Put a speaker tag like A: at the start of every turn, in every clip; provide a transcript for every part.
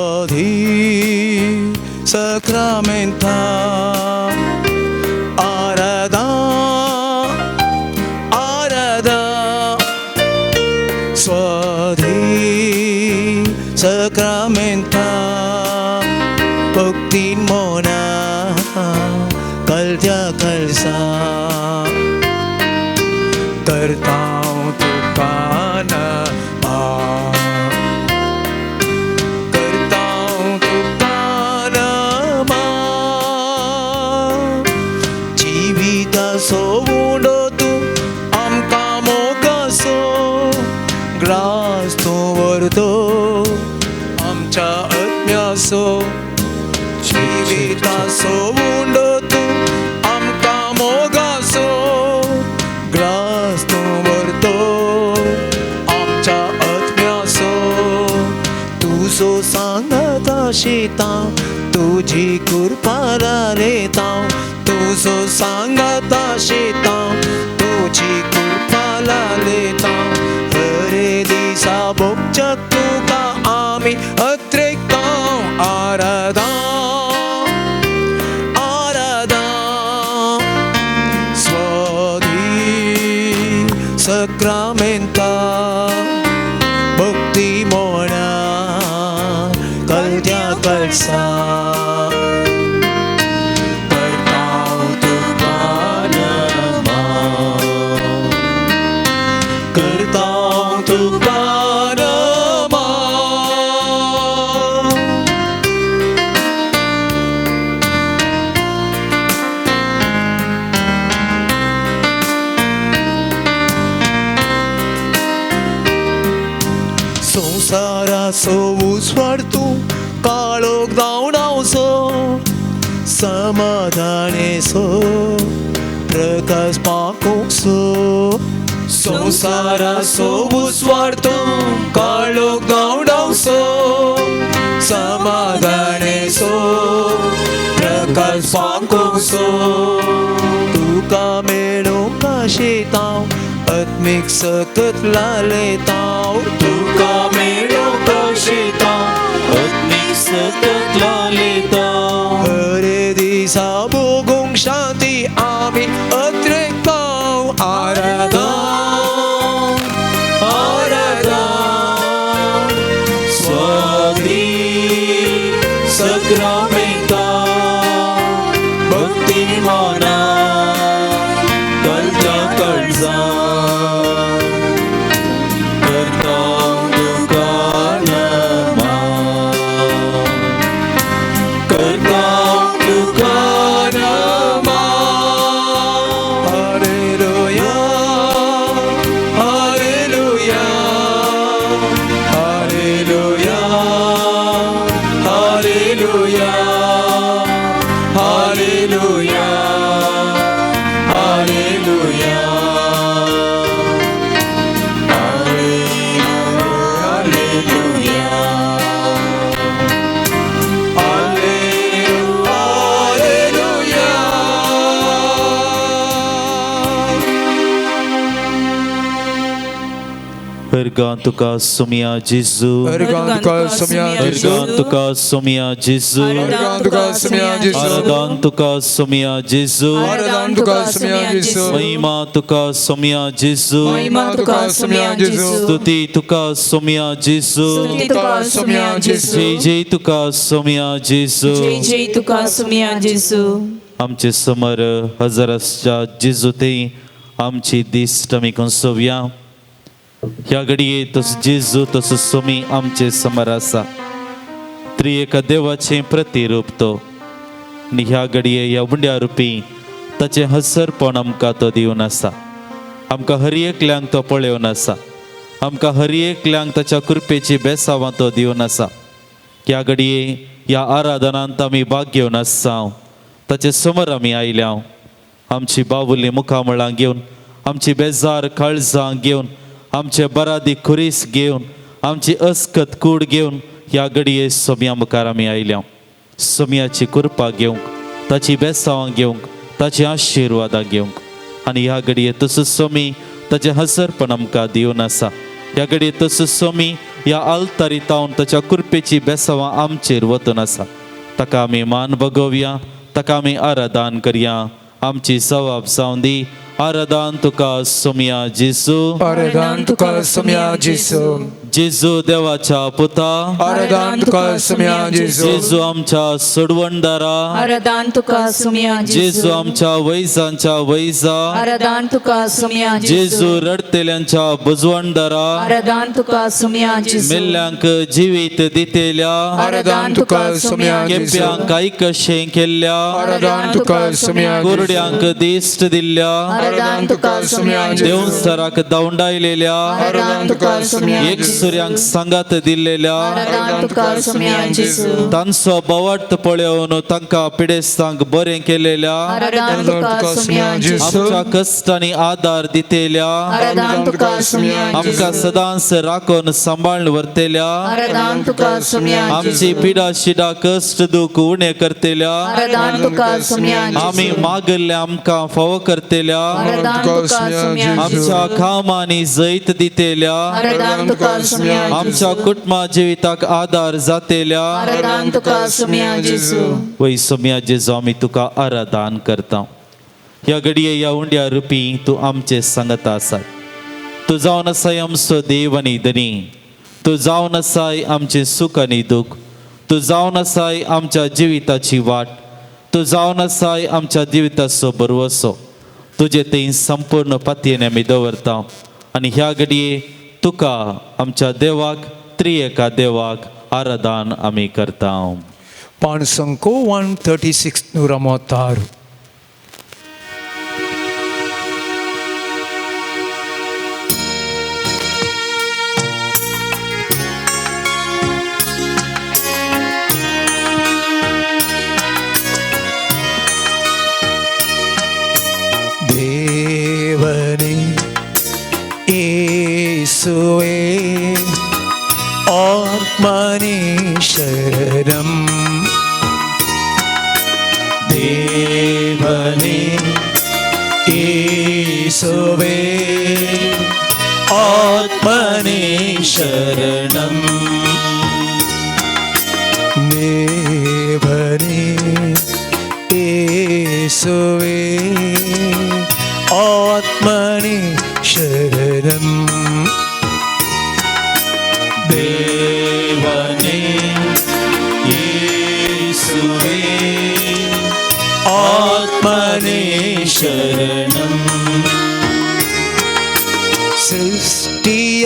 A: स्वाधी सक्रामेंता Aradha Aradha स्वाधी सक्रामेंता भक्तीन Mona कलत्या कलसा करताव तुका नमा करताव तुका नमा जिविताचो उंडो तूं आमकां मोगाचो ग्रास तूं व्हरतो आमच्या आत्म्याचो जिविताचो उंडो तूं आमकां मोगाचो ग्रास तूं व्हरतो आमच्या आत्म्याचो तुजो सांगात शिता तुजी कृपा लालेता तुजो सांगात शिता तुजी कृपा लालेता हरे दिसा भोगच्या तुका आमी अत्रेकता आराधा आराधा स्वाधी सक्रामेंता भक्ती मोना कलत्या कलसा करताव तुका नमा करताव तुका नमा. संवसाराचो उजवाड तूं काळोख धांवडावचो समाधानेचो प्रकाश पाकोवचो संवसाराचो उजवाड तूं काळोख धांवडावचो समाधानेचो प्रकाश पाकोवचो तुका मेळूंक आशेताव आत्मीक सकत लालेताव
B: तुका मेळूंक आशेताव आत्मीक सकत लालेताव
A: हरे दिसा भोगूंक शांती आमी अत्रेकताव आराधा
B: आराधा स्वाधी सक्रामेंता भक्ती मोना कलत्या कळजा करताव तुका नमा करताव तुका नमा.
A: Hallelujah, hallelujah, hallelujah, hallelujah, hallelujah, hallelujah,
B: hallelujah.
A: Hallelujah.
B: अर्गां तुका सोमया जेजू.
C: अर्गां तुका सोमया जेजू.
B: अर्गां तुका सोमया जेजू.
C: अर्गां तुका सोमया जेजू.
B: आराधान तुका सोमया जेजू.
C: आराधान तुका सोमया जेजू.
B: महिमा तुका सोमया जेजू.
C: महिमा तुका सोमया जेजू.
B: स्तुती तुका सोमया जेजू.
D: स्तुती तुका सोमया जेजू.
B: जय जय तुका सोमया जेजू.
D: जय जय तुका सोमया जेजू.
B: आमचे समर हजाराच्या जेजू ते आमची दिश्ट आमी कंसोवया. ह्या घडये तसो जेजू तसो सोमी आमचे समर आसा. त्रिएका देवाचें प्रतिरूप तो आनी ह्या घडये ह्या उंड्या रुपी ताचें हसरपण आमकां तो दिवन आसा. आमकां हर एकल्यांक तो पळोवन आसा. आमकां हर एकल्यांक ताच्या कृपेची बेसावां तो दिवन आसा. ह्या घडये ह्या आराधनांत आमी भाग घेवन आसा. ताचे समोर आमी आयल्या. आमची बावुली मुखामळां घेवन, आमची बेजार काळजां घेवन, आमचे बरादी खुरीस घेवन, आमची अस्कत कूड घेवन ह्या घडये सोम्या मुखार आमी आयल्या. सोम्याची कृपा घेवंक, ताची बेसावां घेवंक, ताची आशिर्वादां घेवंक. आनी ह्या घडये तसो सोमी ताचें हसरपण आमकां दिवन आसा. ह्या घडये तसो सोमी ह्या आल्तारी तावन ताच्या कृपेची बेसांवां आमचेर वतून आसा. ताका आमी मान बगोवया, ताका आमी आराधन करया. आमची जबाब जावन दी. आराधन तुका सोमया जेजू.
C: आराधन तुका सोमया जेजू.
B: जेजू देवाच्या पुता.
C: आराधन तुका सोमया जेजू.
B: जेजू आमच्या सोडवणदारा.
D: आराधन तुका सोमया
B: जेजू आमच्या वैजांच्या वैजा.
D: आराधन तुका सोमया
B: जेजू रडतेल्यांच्या बुजवणदारा.
D: आराधन तुका सोमया जेजू.
B: मेल्ल्यांक जिवीत दितेल्या.
C: आराधन तुका सोमया जेजू.
B: केप्यांक आयकशें केल्ल्या.
C: आराधन तुका सोमया जेजू.
B: कुरड्यांक दिश्ट दिल्ल्या.
D: आराधन तुका सोमया जेजू.
B: देवसराक धांवडायलेल्या.
D: आराधन तुका सोमया
B: एक सुर्यांक सांगात दिल्लेल्या.
D: आराधन तुका सोमया जेजू.
B: तांचो बवाट पळोवन तांकां पिडेस्तांक बरें केलेल्या.
D: आराधन तुका सोमया जेजू.
B: आमच्या कश्टांनी आदार दितेल्या.
D: आराधन तुका सोमया
B: आमकां सदांच राखून सांबाळून व्हरतेल्या.
D: आराधन तुका सोमया
B: आमची पिडा शिडा कश्ट दुख उणें करतेल्या.
D: आराधन तुका सोमया
B: आमी मागल्ले आमकां फावो करतेल्या.
D: आराधन तुका सोमया
B: आमच्या कामांनी जैत दितेल्या.
D: आराधन तुका सोमया
B: आमच्या कुटुंबा जिविताक आदार जातेल्या.
D: आराधन तुका सोमया जेजू.
B: वय सोमया जेजू, आमी तुका आराधन करता. ह्या घडये ह्या उंड्या रुपी तूं आमचे सांगता आसाय. तूं जावन आसाय आमचो देव आनी धनी. तूं जावन आसाय आमचें सूख आनी दूख. तूं जावन आसाय आमच्या जिविताची वाट. तूं जावन आसाय आमच्या जिविताचो भरवसो. तुजे थंय संपूर्ण पातयेन आमी दवरता आनी ह्या घडये तुका आमच्या देवाक त्रिएका देवाक आराधन आमी करता.
C: पाणसंको 136 136. देवने येसुवे आत्मने शरणं. देवने येसुवे आत्मने शरणं. देवने येसुवे आत्मने शरणं.
B: देवने येसुवे आत्मने शरणं.
C: सृष्टिय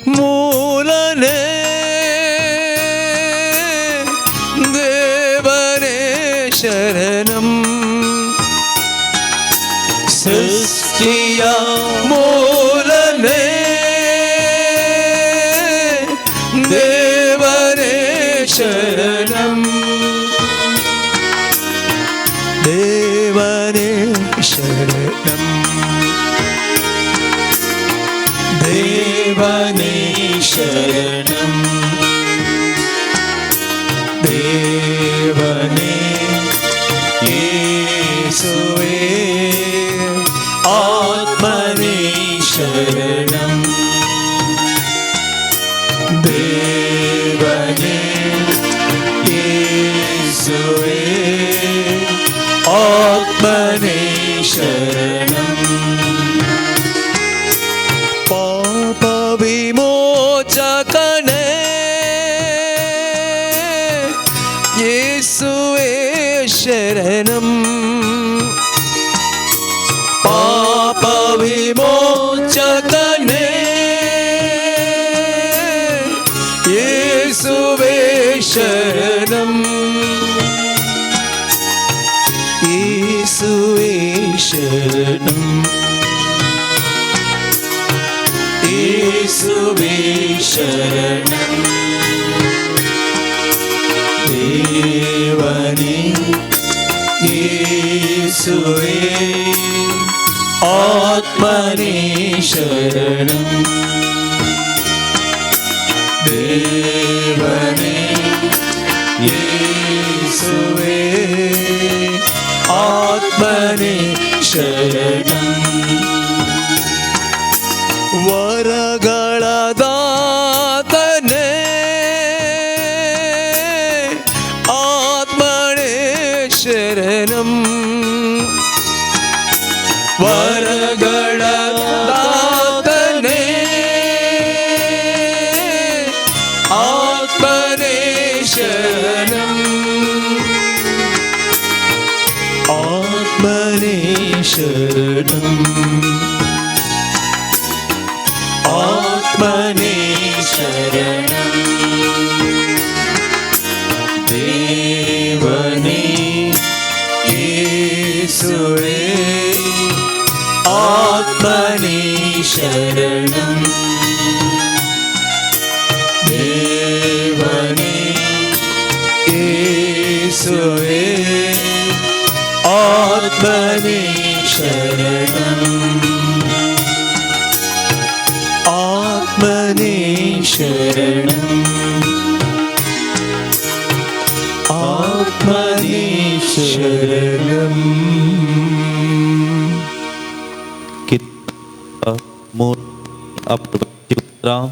C: मूलने देवने शरणं. सृष्टिय मूलने देवने शरणं. देवने शरणं.
B: देवने शरणं. देवने येसुवे आत्मने शरणं. देवने येसुवे आत्मने शरणं.
C: पाप विमोचकने येसुवे शरणं. पाप विमोचकने येसुवे शरणं. येसुवे शरणं.
B: येसुवे शरणं. देवने येसुवे आत्मने शरणं. देवने येसुवे आत्मने शरणं.
C: वरಗಳ ದಾತನೆ ಶರಣಂ. ವರಗಳ ದಾತನೇ ಆತ್ಮನೇ ಶರಣಂ. ಆತ್ಮನೇ ಶರಣಂ. ಆತ್ಮನೇ ಶರಣಂ. ದೇವನೇ ಯೇಸುವೇ ಆತ್ಮನೇ ಶರಣಂ. ದೇವನೇ ಯೇಸುವೇ ಆತ್ಮನೇ ಶರಣಂ. ಆತ್ಮನೇ ಶರಣಂ. ಆತ್ಮನೇ ಶರಣಂ.
B: उतरां.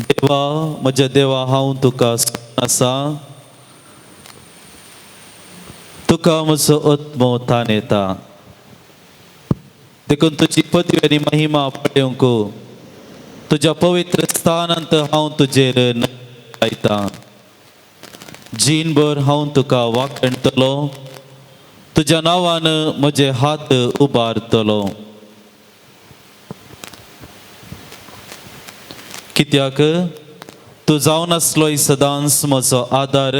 B: देवा म्हज्या देवा, हांव तुका आसा, तुका म्हजो आत्मो ताण येता, देखून तुजी पदवी आनी महिमा पळोवंक तुज्या पवित्र स्थानांत हांव तुजेर लायता. जीणभर हांव तुका वाखणटलो, तुज्या नांवान म्हजे हात उबारतलो. कित्याक तूं जावन आसलोय सदांच म्हजो आदार,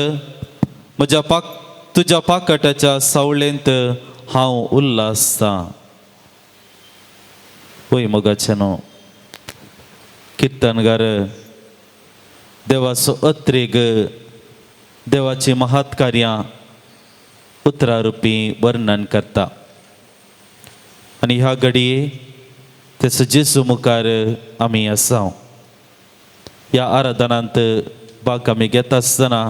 B: म्हज्या पाक तुज्या पाकटाच्या सावळेंत हांव उल्लासतां. वय मोगाचें न्हू किर्तनगार देवाचो अत्रेग, देवाची महत्कार्यां उतरां रुपी वर्णन करता. आनी ह्या घडये तेचो जेजू मुखार आमी आसा. ह्या आराधनांत भाग आमी घेता आसतना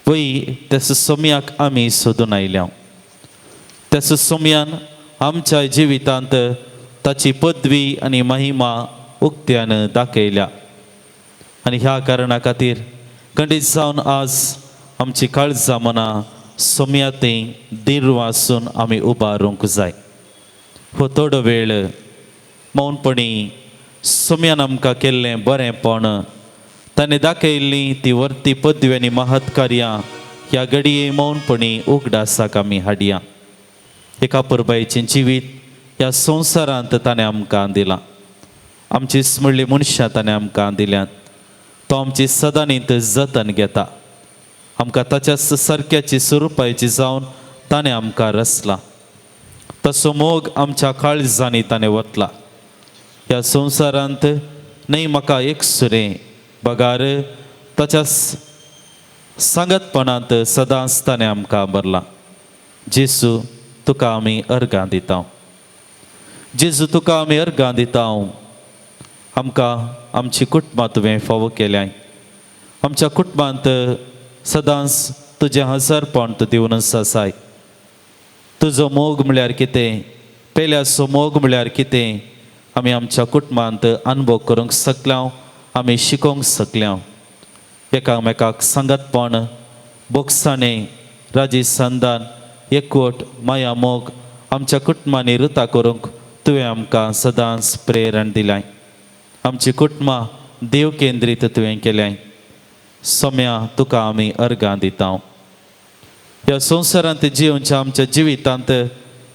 B: पळय तेचो सोम्याक आमी सोदून आयल्या. तेचो सोम्यान आमच्या जिवितांत ताची पदवी आनी महिमा उक्त्यान दाखयल्या. आनी ह्या कारणा खातीर खंडीत जावन आज आमची काळजां मनां सोम्या थंय धीर आसून आमी उबारूंक जाय. हो थोडो वेळ मौनपणी सोम्यान आमकां केल्लें बरेंपण, ताणें दाखयल्ली ती वर्ती पदवी आनी महत्कार्यां ह्या घडये मौनपणी उगडासाक आमी हाडया. एका परबायचें जिवीत ह्या संवसारांत ताणें आमकां दिलां. आमची म्हणली मनशां ताणें आमकां दिल्यांत. तो आमची सदांनीत जतन घेता. आमकां ताच्या सारक्याची स्वरुपाची जावन ताणें आमकां रचला. तसो मोग आमच्या काळजांनी ताणें वतला. ह्या संवसारांत न्हय म्हाका एक सुरें बगार ताच्या सांगतपणांत सदांच ताणें आमकां भरला. जेजू तुका आमी अर्गां दिता. जेजू तुका आमी अर्गां दिता. आमकां आमची कुटुंबां तुवें फावो केल्याय. आमच्या कुटुंबांत सदांच तुजें हजारपण तूं दिवनच आसाय. तुजो मोग म्हळ्यार कितें, पेल्याचो मोग म्हळ्यार कितें आमी आमच्या कुटुंबांत अनुभव करूंक शकल्या, आमी शिकोवंक शकल्या. एकामेकाक सांगतपण, बोगसाणें, राजी संदान, एकवट, माया, मोग आमच्या कुटुंबांनी रुता करूंक तुवें आमकां सदांच प्रेरण दिलाय. आमची कुटुंबां देव केंद्रीत तुवें केल्याय. सोम्या तुका आमी अर्गां दिता. ह्या संवसारांत जिवच्या आमच्या जिवितांत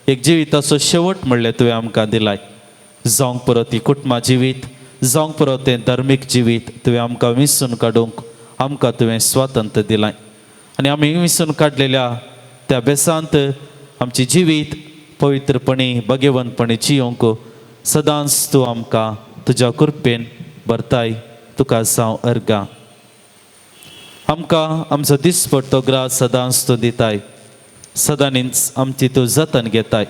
B: एक जिविताचो शेवट म्हणलें तुवें आमकां दिलाय. जावंक पुरो ती कुटुंबां जिवीत, जावंक पुरो तें धर्मीक जिवीत तुवें आमकां विसून काडूंक आमकां तुवें स्वातंत्र्य दिलाय. आनी आमी विसून काडलेल्या त्या बेसांत आमची जिवीत पवित्रपणी भगेवंतपणी जियोंक सदांच तूं आमकां तुज्या कृपेन भरताय. तुका जावं अर्गां. आमकां आमचो दिसपट्टो ग्रास सदांच तूं दिताय. सदांच आमची तूं जतन घेताय.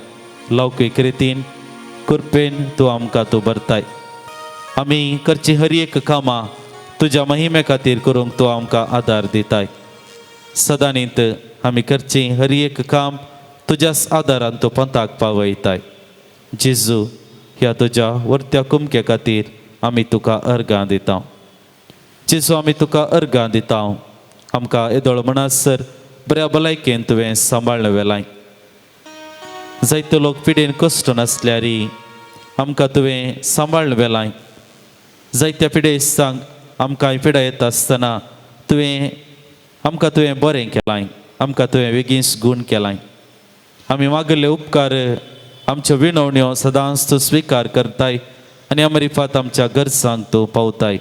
B: लौकीक रितीन कृपेन तूं आमकां तूं भरताय. आमी करची हर एक कामां तुज्या महिमे खातीर करूंक तूं आमकां आदार दिताय. सदांनीत आमी करची हर एक काम तुज्याच आदारान तूं पंथाक पावयताय. जेजू ह्या तुज्या वर्त्या कुमके खातीर आमी तुका अर्गां दिता. जेजू आमी तुका अर्गां दिता. आमकां येदोळ म्हणसर बऱ्या भलायकेन तुवें सांबाळ्ळ व्हेलाय. जायते लोक पिडेन कश्ट नासल्यार आमकां तुवें सांबाळ्ळ व्हेलाय. जायत्या पिडेस्तांक आमकां पिडा येता आसतना तुवें आमकां तुवें बरें केलाय, आमकां तुवें वेगींच गूण केलाय. आमी मागिल्ले उपकार आमच्यो विनवण्यो सदांच तूं स्विकार करताय आनी अमरिफात आमच्या गरजांक तूं पावताय.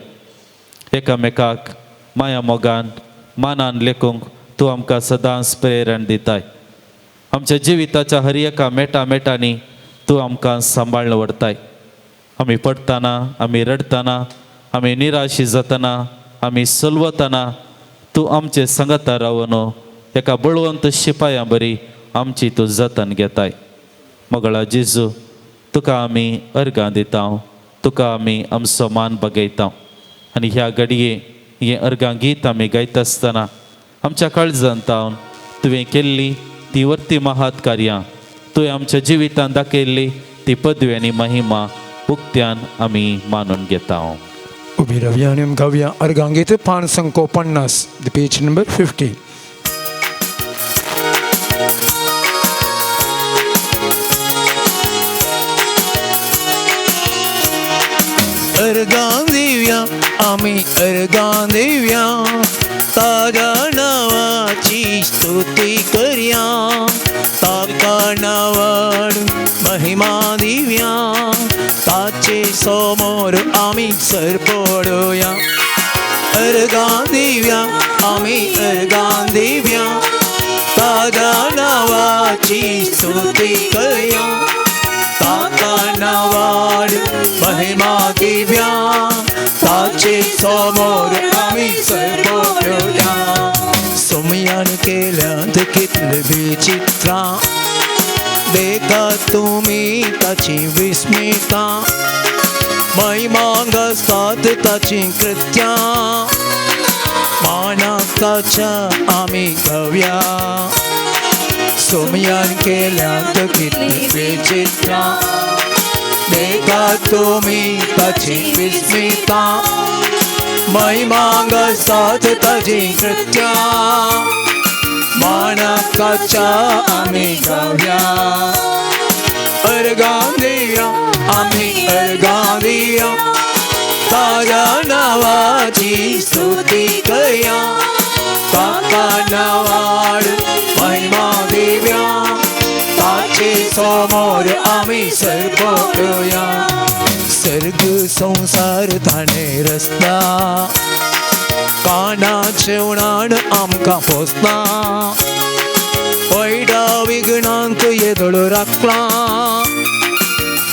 B: एकामेकाक माया मोगान मानान लेखूंक तूं आमकां सदांच प्रेरण दिताय. आमच्या जिविताच्या हर एका मेटा मेटांनी तूं आमकां सांबाळ्ळ व्हरताय. आमी पडटना, आमी रडटना, आमी निराशी जातना, आमी सलवतना तूं आमचे सांगाता रावन एका बळवंत शिपायां बरी आमची तूं जतन घेताय. मोगळा जेजू, तुका आमी अर्गां दिता, तुका आमी आमचो मान बगयता. आनी ह्या घडये हें अर्गां गीत आमी गायता आसतना आमच्या काळजांत तावन तुवें केल्ली ती वर्ती महात कार्यां, तुवें आमच्या जिवितांत दाखयल्ली ती पदवी आनी महिमा उक्त्यान आमी मानून घेता.
A: उबी रावया आनी गावया अर्गांगीत पान संको 50, the page number 50. अर्गां दिव्या आमी अर्गां दिव्या, ताज्या नांवाची स्तुती करया, ताका नांवान महिमा दिव्या, ताचे समोर आमी सरपडोया. अर्गां दिव्या आमी अर्गां दिव्या, ताज्या नांवाची स्तुती करया, ताका नांवान महिमा दिव्या, ताचे समोर आमी सरपडोया. सोमयान केल्यांत कितले विचित्रां, देखा तुमी ताची विस्मिता, महिमा गाजतात ताची कृत्यां, मानाक ताच्या आमी गावया. सोमयान केल्यांत कितले विचित्रां, देखा तुमी ताची विस्मिता, महिमा गाजतात ताची कृत्यां, मानाक ताच्या आमी गावया. अर्गां दिव्या आमी अर्गां दिव्या, ताज्या नांवाची स्तुती करया, ताका नांवान महिमा दिव्या, ताचे समोर आमी सरपडोया. सर्ग संसार ताणें रचला, काना जेवणान आमकां पोसला, वायटा विघ्नांक येदोळ राखला,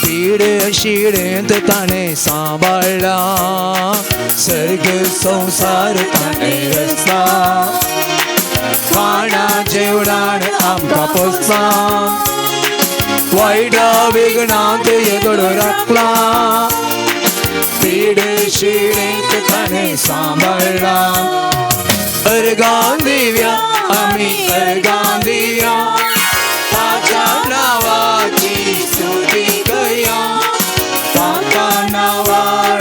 A: पिडे शिडेंत ताणें सांबाळ्ळा. सर्ग संसार ताणें रचला, खाणा जेवणान आमकां पोसला, वायटा विघ्नांत येदोळ राखला, पिडे शिडेंत ताणें सांबाळ्ळा. अर्गां दिव्या आमी अर्गां दिव्या, ताच्या नांवाची स्तुती करया, ताका नांवान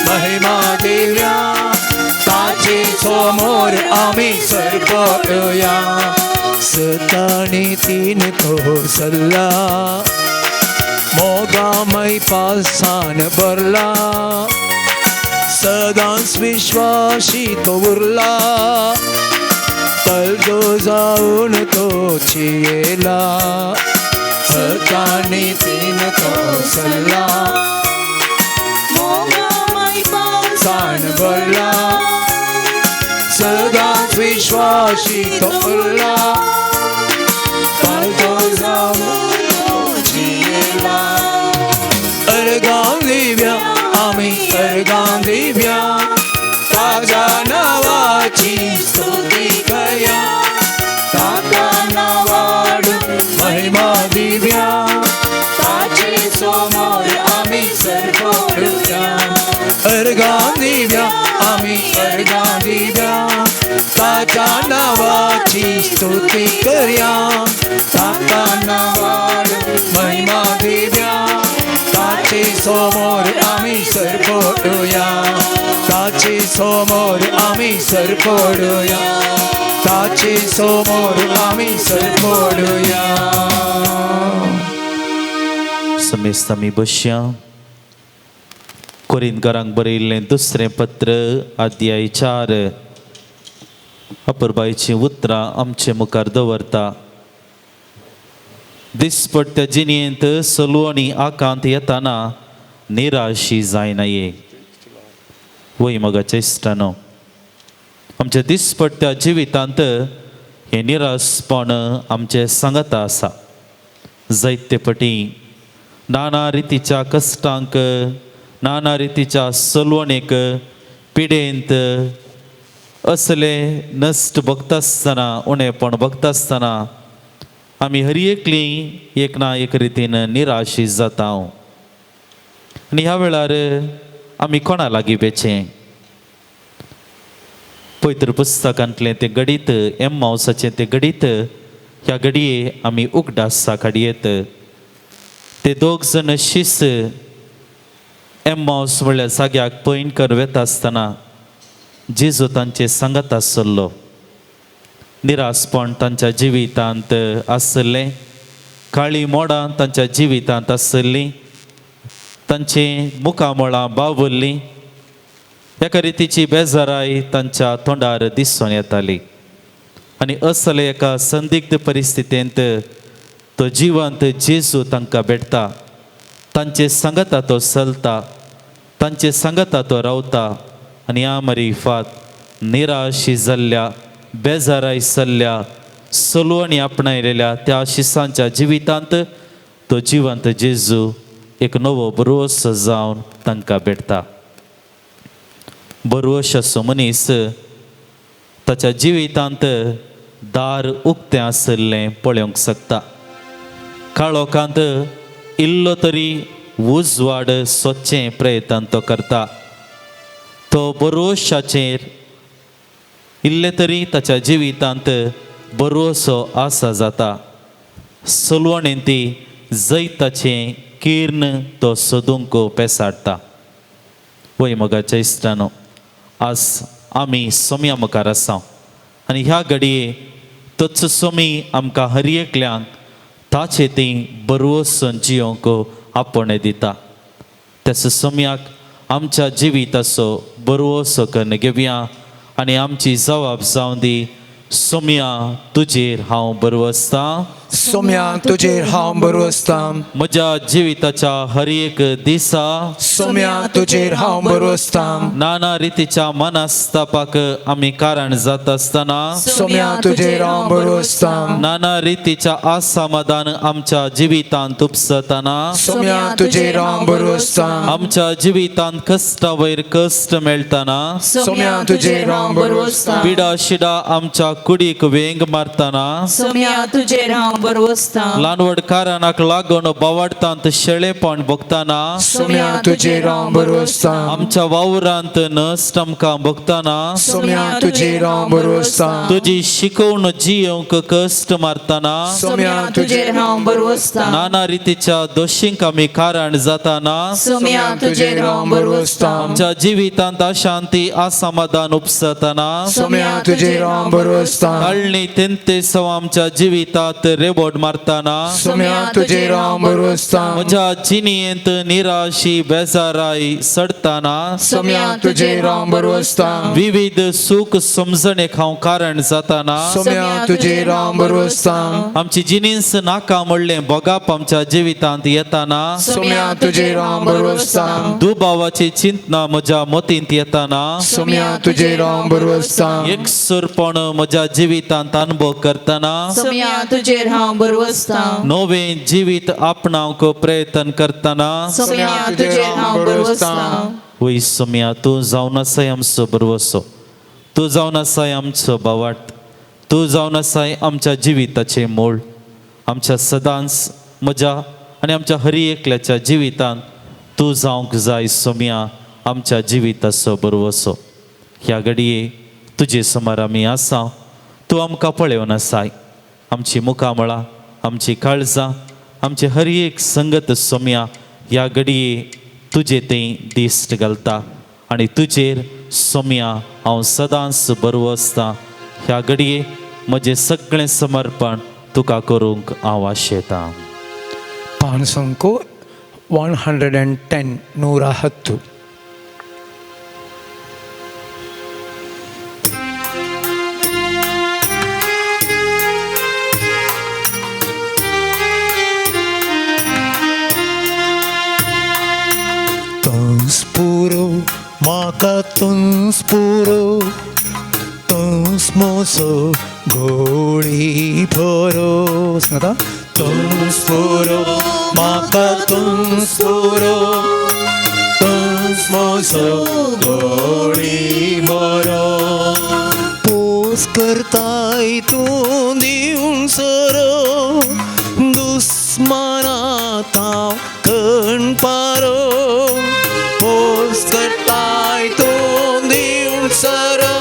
A: महिमा दिव्या, ताचे समोर आमी सरपडोया. सतानी तीन तो सल्ला, मोगामय पासान भरला, सदांच विश्वाशी तो उरला, तलदो जावन तो चियेला. सतानी तीन तो सल्ला,
D: मोगामय
A: सान भरला, सदांच विश्वाशी तो उरला, तलदो जावन तो जियेला. अर्गां दिव्या आमी अर्गां दिव्या, ताज्या नांवाची स्तुती करया, ताका नांवान महिमा दिव्या,
D: ताचे समोर आमी सरपडोया.
A: अर्गां दिव्या आमी अर्गां दिव्या, ताच्या नांवाची स्तुती करया, ताका नांवान महिमा दिव्या, ताचे समोर आमी सरपडोया. ताचे समोर आमी सरपडोया.
C: ताचे समोर आमी सरपडुया.
B: समेस्त आमी बसया. कोरिंतकारांक बरयल्लें दुसरें पत्र अध्याय 4 अपुरबायचीं उतरां आमचे मुखार दवरता. दिसपट्ट्या जिणेंत सलू आनी आकांत येताना निराशी जायना. वय मोगाच्या इश्टानो, आमच्या दिसपट्ट्या जिवितांत हें निराशपण आमचें सांगता आसा. जायते पटी नाना रितीच्या कश्टांक, नाना रितीच्या सलवणेक, पिडेंत असले नश्ट भोगता आसतना, उणेपण भोगता आसतना आमी हर एकली एक ना एक रितीन निराशी जाता. आनी ह्या वेळार आमी कोणा लागीं बेचें? पवित्र पुस्तकांतलें तें गडीत, एम्मावसाचें तें गडीत, ह्या घडये आमी उगडासा काडयेत. ते दोग जण शीस एम्मावस म्हणल्यार जाग्याक पयण कर वेता आसतना जेजू तांचे सांगात आसलो. निरासपण तांच्या जिवितांत आसलें, काळी मोडां तांच्या जिवितांत आसलीं, तांचीं मुखामळां बावल्लीं, एका रितीची बेजाराय तांच्या तोंडार दिसून येताली. आनी असले एका संदिग्ध परिस्थितींत तो जिवंत जेजू तांकां भेटता, तांचे सांगता तो चलता, तांचे सांगता तो रावता. आनी ह्या मरिफात निराशी जाल्ल्या, बेजाराय चल्ल्या, सलवणी आपणायलेल्या त्या शिसांच्या जिवितांत तो जिवंत जेजू एक नवो बरोस जावन तांकां भेटता. बरोस असो मनीस ताच्या जिवितांत दार उक्तें आशिल्लें पळोवंक शकता. काळोखांत इल्लो तरी उजवाड सोदचें प्रयत्न तो करता. तो बरोशाचेर इल्ले तरी ताच्या जिवितांत बरोसो आसा जाता. सलवणेन ती जैताचें किर्ण तो सोदूंक पेसाडटा. वय मोगाच्या इश्टानो, आज आमी सोम्या मुखार आसा आनी ह्या घडये तोच सोमी आमकां हर एकल्यांक ताचे ती बरवसून जियोंक आपोवणें दिता. त्याच सोम्याक आमच्या जिविताचो बरवसो करून घेवया आनी आमची जबाब जावं दी, सोम्या तुजेर हांव बरवसतां.
A: सोम्या तुजेर हांव बरवसतां.
B: म्हज्या जिविताच्या हर एक दिसा
A: सोम्या तुजेर हांव बरवसतां.
B: नाना रितीच्या मनस्तापाक आमी कारण जाता आसतना,
A: सोम्या तुजेर हांव बरवसतां.
B: नाना रितीच्या असमाधान आमच्या जिवितांत उपसतना,
A: सोम्या तुजेर हांव बरवसतां.
B: आमच्या जिवितांत कश्टा वयर कश्ट मेळटना,
A: सोम्या तुजेर हांव बरवसतां.
B: पिडा शिडा आमच्या कुडीक वेंग मारतना,
D: सोम्या तुजेर हांव बरवसतां.
B: ल्हान व्हड कारणाक लागून बावडटांत शेळेपण भोगतना,
A: सोम्या तुजेर हांव बरवसतां.
B: आमच्या वावरांत नश्ट आमकां भोगतना,
A: सोम्या तुजेर हांव बरवसतां.
B: तुजी शिकवण जियोंक कश्ट मारतना,
A: सोम्या
D: तुजेर हांव बरवसतां.
B: नाना रितीच्या दोशींक आमी कारण जाताना,
D: सोम्या तुजेर हांव बरवसतां.
B: आमच्या जिवितांत अशांती असमाधान उपसतना,
A: सोम्या तुजेर हांव बरवसतां.
B: ताळणी तेंतेसव आमच्या जिवितात रेबोट मारतना,
A: सोम्या तुजेर हांव बरवसतां.
B: म्हज्या जिणेंत निराशी बेजाराय सडताना,
A: सोम्या तुजेर हांव बरवसतां.
B: विविध सुख समजणेक हांव कारण जाताना,
A: सोम्या तुजेर हांव बरवसतां.
B: आमची जिनीस नाका म्हणलें भोगाप आमच्या जिवितांत येताना,
A: सोम्या तुजेर हांव बरवसतां.
B: दुबावाची चिंतना म्हज्या मतींत येताना,
A: सोम्या तुजेर हांव बरवसतां.
B: एकसुरपण म्हज्या जिवितांत अनुभव करतना,
D: सोम्या तुजेर हांव बरवसतां.
B: नवें जिवीत आपणावंक प्रयत्न करतना,
D: सोम्या तुजेर हांव बरवसतां.
B: वय सोम्या, तूं जावन आसाय आमचो बरवसो, तूं जावन आसाय आमचो बावाट, तूं जावन आसाय आमच्या जिविताचें मूळ. आमच्या सदांच म्हज्या आनी आमच्या हर एकल्याच्या जिवितांत तूं जावंक जाय सोम्या, आमच्या जिविताचो बरवसो. ह्या घडये तुजे समोर आमी आसा, तूं आमकां पळोवन आसाय. आमची मुखामळां, आमची काळजां, आमचे हर एक संगत सोम्या ह्या घडये तुजे थंय दिश्ट घालता आनी तुजेर सोम्या हांव सदांच बरवसतां. ह्या घडये म्हजें सगळें समर्पण तुका करूंक हांव आशेतां.
A: ಪಾನ್ಸಂಕೋ 110 110.
C: तुंस पुरो म्हाका तुंस पुरो तुंस मोसो गोळी भरो सांगता तुंस पुरो म्हाका तुंस पुरो तुंस मोसो गोळी भरो पोस करताय तूं दिवन सरो दुस्मानात हांव कणपारो पोस करताय तूं दिवन सरो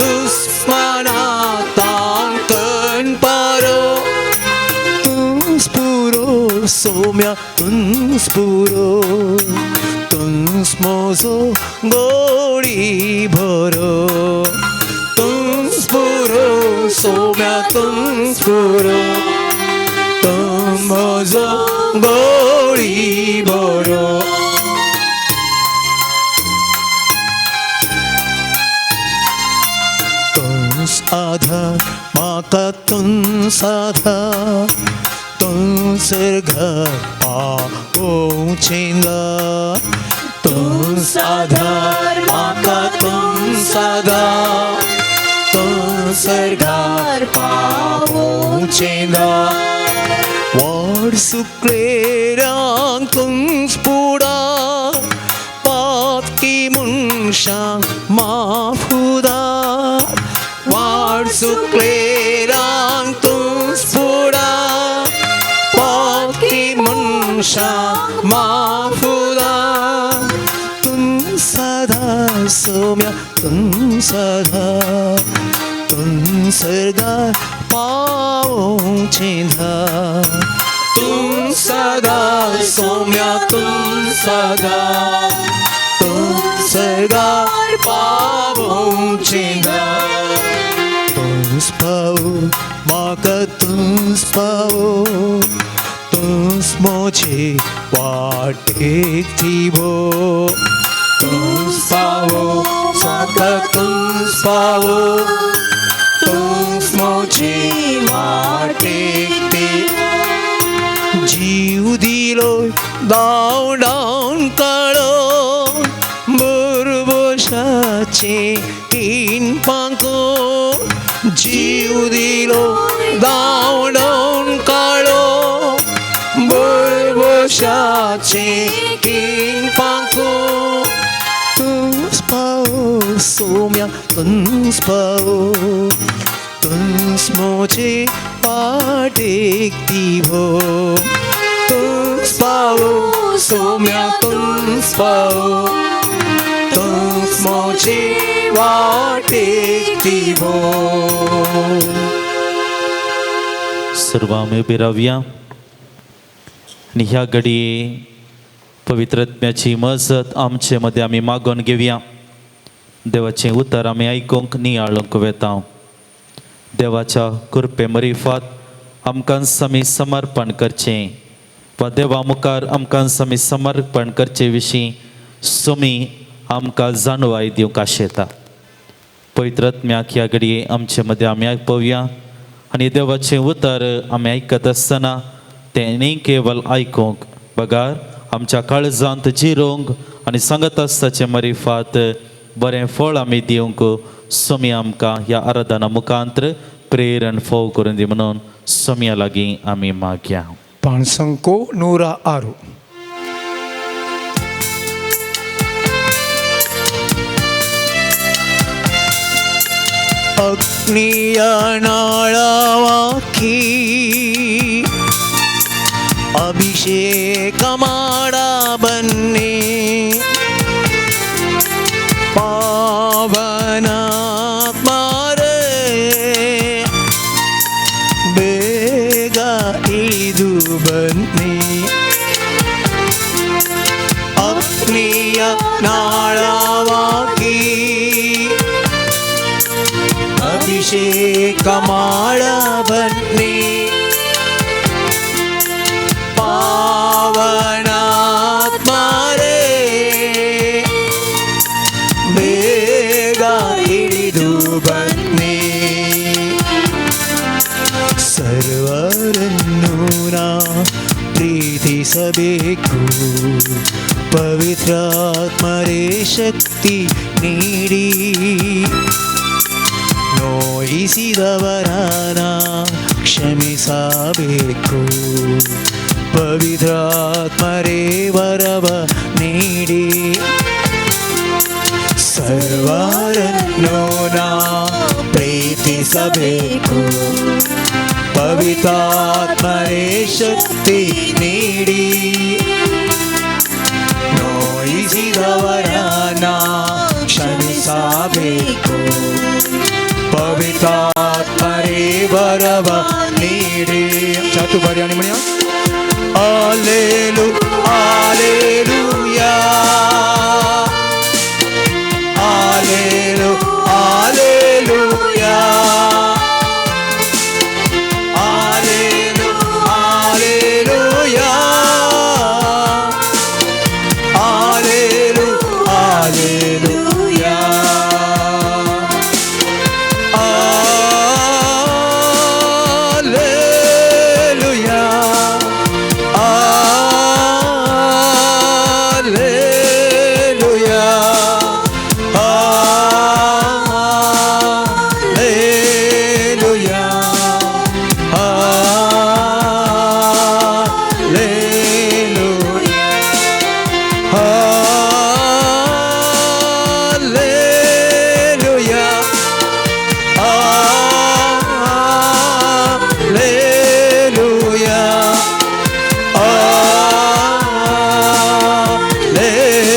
C: दुस्मानात हांव कणपारो तुंस पुरो सोम्या तुंस पुरो तुंस मोजो गोळी भरो तुंस पुरो सोम्या तुंस पुरो तुंस मोजो गोळी भरो. तुंस आधार म्हाका तुंस आधार तुंस घर पावोवचें तुंस आधार म्हाका तुंस आधार तुंस घर पावोवचें वाड सुकलेरांक तुंस पुडा पातकी मनशांक माफुदा वाड सुकलेरांक तुंस पुडा पातकी मनशांक माफुदा तुंस आधार सोम्या तुंस आधार तुंस घर पावोवचें तुंस आधार सोम्या तुंस आधार तुंस घर पावोवचें तुंस पावो म्हाका तुंस पावो तुंस मोचे वाटेक दिवो तुंस पावो म्हाका तुंस पावो तुंस मोचे वाटेक दिवो जीव दिलो धांवडावन काळो बरबशाचे तीन पांको जीव दिलो धांवडावन काळो बरबशाचे तीन पांको तुंस पावो सोम्या तुंस पावो तुंस मोचे वाटेक दिवो तुंस पावो सोम्या तुंस पावो तुंस मोचे वाटेक दिवो.
B: सर्व आमी उबी रावया आनी ह्या घडये पवित्र आत्म्याची मजत आमचे मदें आमी मागोवन घेवया. देवाचें उतर आमी आयकूंक नियाळूंक वेता. देवाच्या कृपे मरिफात आमकां आमी समर्पण करचें वा देवा मुखार आमकां आमी समर्पण करचे विशीं सुमी आमकां जाणवाय दिवंक आशेता. पवित्र आत्म्याक ह्या घडये आमचे मदें आमी आयकोवया आनी देवाचें उतर आमी आयकत आसतना तें न्ही केवल आयकूंक बगार आमच्या काळजांत जिरोवंक आनी सांगत आसताचें मरिफात बरें फळ आमी दिवंक सोमी आमकां ह्या आराधना मुखांत्र प्रेरण फोव करून दी म्हणून सोम्या लागीं आमी मागया.
A: ಪಾನ್ಸಂಕೋ 106.
C: ಅಗ್ನಿಯ ನಾಳವಾಕಿ ಅಭಿಷೇಕ ಮಾಡ ಬನ್ನಿ ಪಾವನಾತ್ಮರೇ ಬೇಗ ಇಳಿದು ಬನ್ನಿ ಅಗ್ನಿಯ ನಾಳವಾಕಿ ಅಭಿಷೇಕ ಅಭಿಷೇಕ ಮಾಡ ಬನ್ನಿ. ಪಾವನಾತ್ಮರೇ ಬೇಗ ಇಳಿದು ಬನ್ನಿ. ಸರ್ವರನ್ನು ನಾ ಪ್ರೀತಿಸಬೇಕು, ಪವಿತ್ರಾತ್ಮರೇ ಶಕ್ತಿ ನೀಡಿ. ನೋಯಿಸಿದವರನ ಕ್ಷಮಿಸಬೇಕು, ಪವಿತ್ರಾತ್ಮರೇ ವರವ ನೀಡಿ. ಸರ್ವರನ್ನು ನಾ ಪ್ರೀತಿಸಬೇಕು, ಪವಿತ್ರಾತ್ಮರೇ ಶಕ್ತಿ ನೀಡಿ. ನೋಯಿಸಿದವರನ ಕ್ಷಮಿಸಬೇಕು, ಪವಿತ್ರಾತ್ಮರೇ ವರವ ನೀಡಿ.
A: ಚಾತು बारी म्हणया.
C: Allelu, alleluia. Allelu, alleluia. Allelu, alleluia. Allelu, alleluia. Alleluia. Alleluia. Alleluia. Alleluia. Alleluia. Alleluia.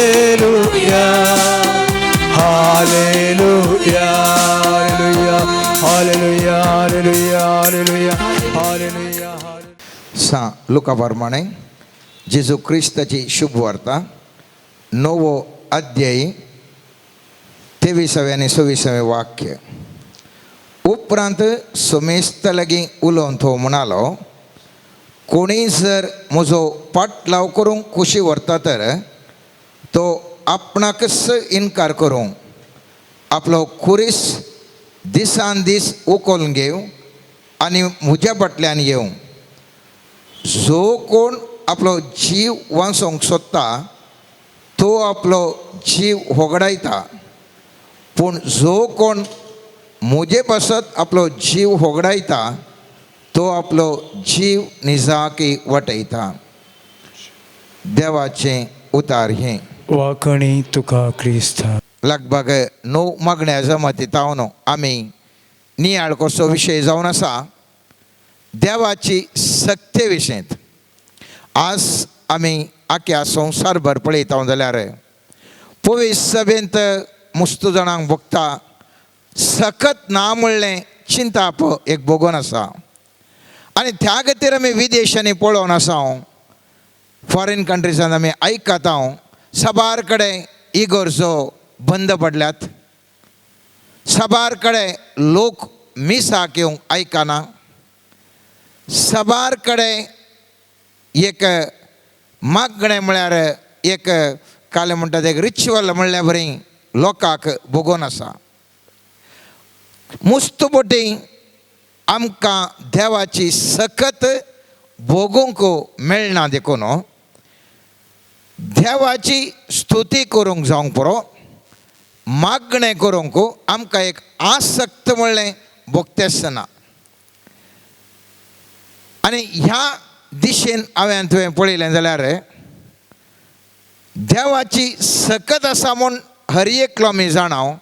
C: Alleluia. Hallelujah.
A: Hallelujah, hallelujah, hallelujah, hallelujah, hallelujah.
E: सा लुका प्रमाणे जेजू क्रिस्ताची शुभ वार्ता नवो अध्यायी 23वें आनी 26वें वाक्य. उपरांत समेस्त लागीं उलोवन तो म्हणालो, कोणीय जर म्हजो पाटलाव करूंक खुशी व्हरता तर तो आपणाकच इनकार करूंक आपलो खुरीस दिसान दीस उखलून घेवं आनी म्हज्या फाटल्यान येवं. जो कोण आपलो जीव वांचोवंक सोदता तो आपलो जीव होगडायता, पूण जो कोण म्हजे पासत आपलो जीव होगडायता तो आपलो जीव निजाकी वाटयता. देवाचें उतार हें.
A: वाकणी तुका क्रिस्ता.
E: लगभग 9 मागण्या जमाती तावन आमी नियाळ कसो विशय जावन आसा देवाची सक्ते विशयंत. आज आमी आख्या संवसारभर पळयता जाल्यार पवित्र सभेंत मुस्त जाणांक भोगता सकत ना म्हणलें चिंताप एक भोगोन आसा. आनी त्या खातीर आमी विदेशांनी पळोवन आसा, फॉरेन कंट्रीजान आमी आयकता साबार कडेन इगर्जो बंद पडल्यात, साबार कडेन लोक मिसाक येवंक आयकना, साबार कडेन एक मागणें म्हळ्यार एक कालें म्हणटा एक रिच्युअल म्हणल्या बरी लोकांक भोगोन आसा. मुस्त बोटी आमकां देवाची सकत भोगूंक मेळना देखून देवाची स्तुती करूंक जावंक पुरो, मागणें करूंक आमकां एक आसक्त म्हणलें भोगतेच ना. आनी ह्या दिशेन हांवें तुवें पळयलें जाल्यार देवाची सकत आसा म्हूण हर एकलो आमी जाणाव,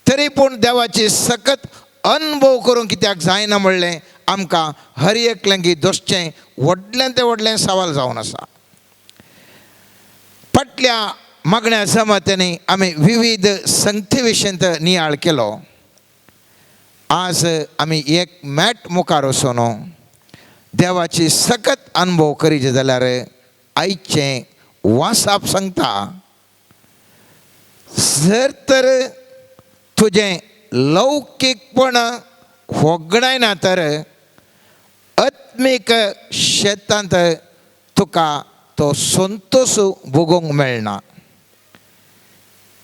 E: तरी पूण देवाची सकत अनुभव करूंक कित्याक जायना म्हणलें आमकां हर एकल्यांकी दोसचें व्हडलें तें व्हडलें सवाल जावन आसा. फाटल्या मागण्या जमात्यांनी आमी विविध संगती विशयंत नियाळ केलो. आज आमी एक मॅट मुखार वचून देवाची सकत अनुभव करीचे जाल्यार आयचें वासाप सांगता, जर तर तुजें लौकीकपण होगडायना तर आत्मीक शेतांत तुका तो संतोश भोगूंक मेळना.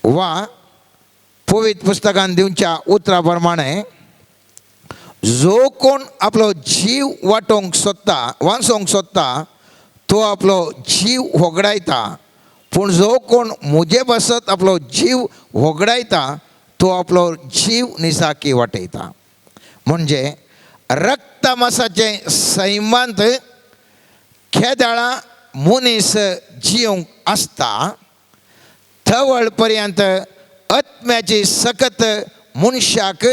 E: वा पवित्र पुस्तकान दिवच्या उतरा प्रमाणे जो कोण आपलो जीव वाटोवंक सोदता, वांचोवंक सोदता तो आपलो जीव होगडायता, पूण जो कोण म्हजे पासत आपलो जीव होगडायता तो आपलो जीव निसाकी वाटयता. म्हणजे रक्तमासाचें सैमांत खेदाळा मनीस जिवंक आसता थवळ पर्यंत आत्म्याची सकत मनशाक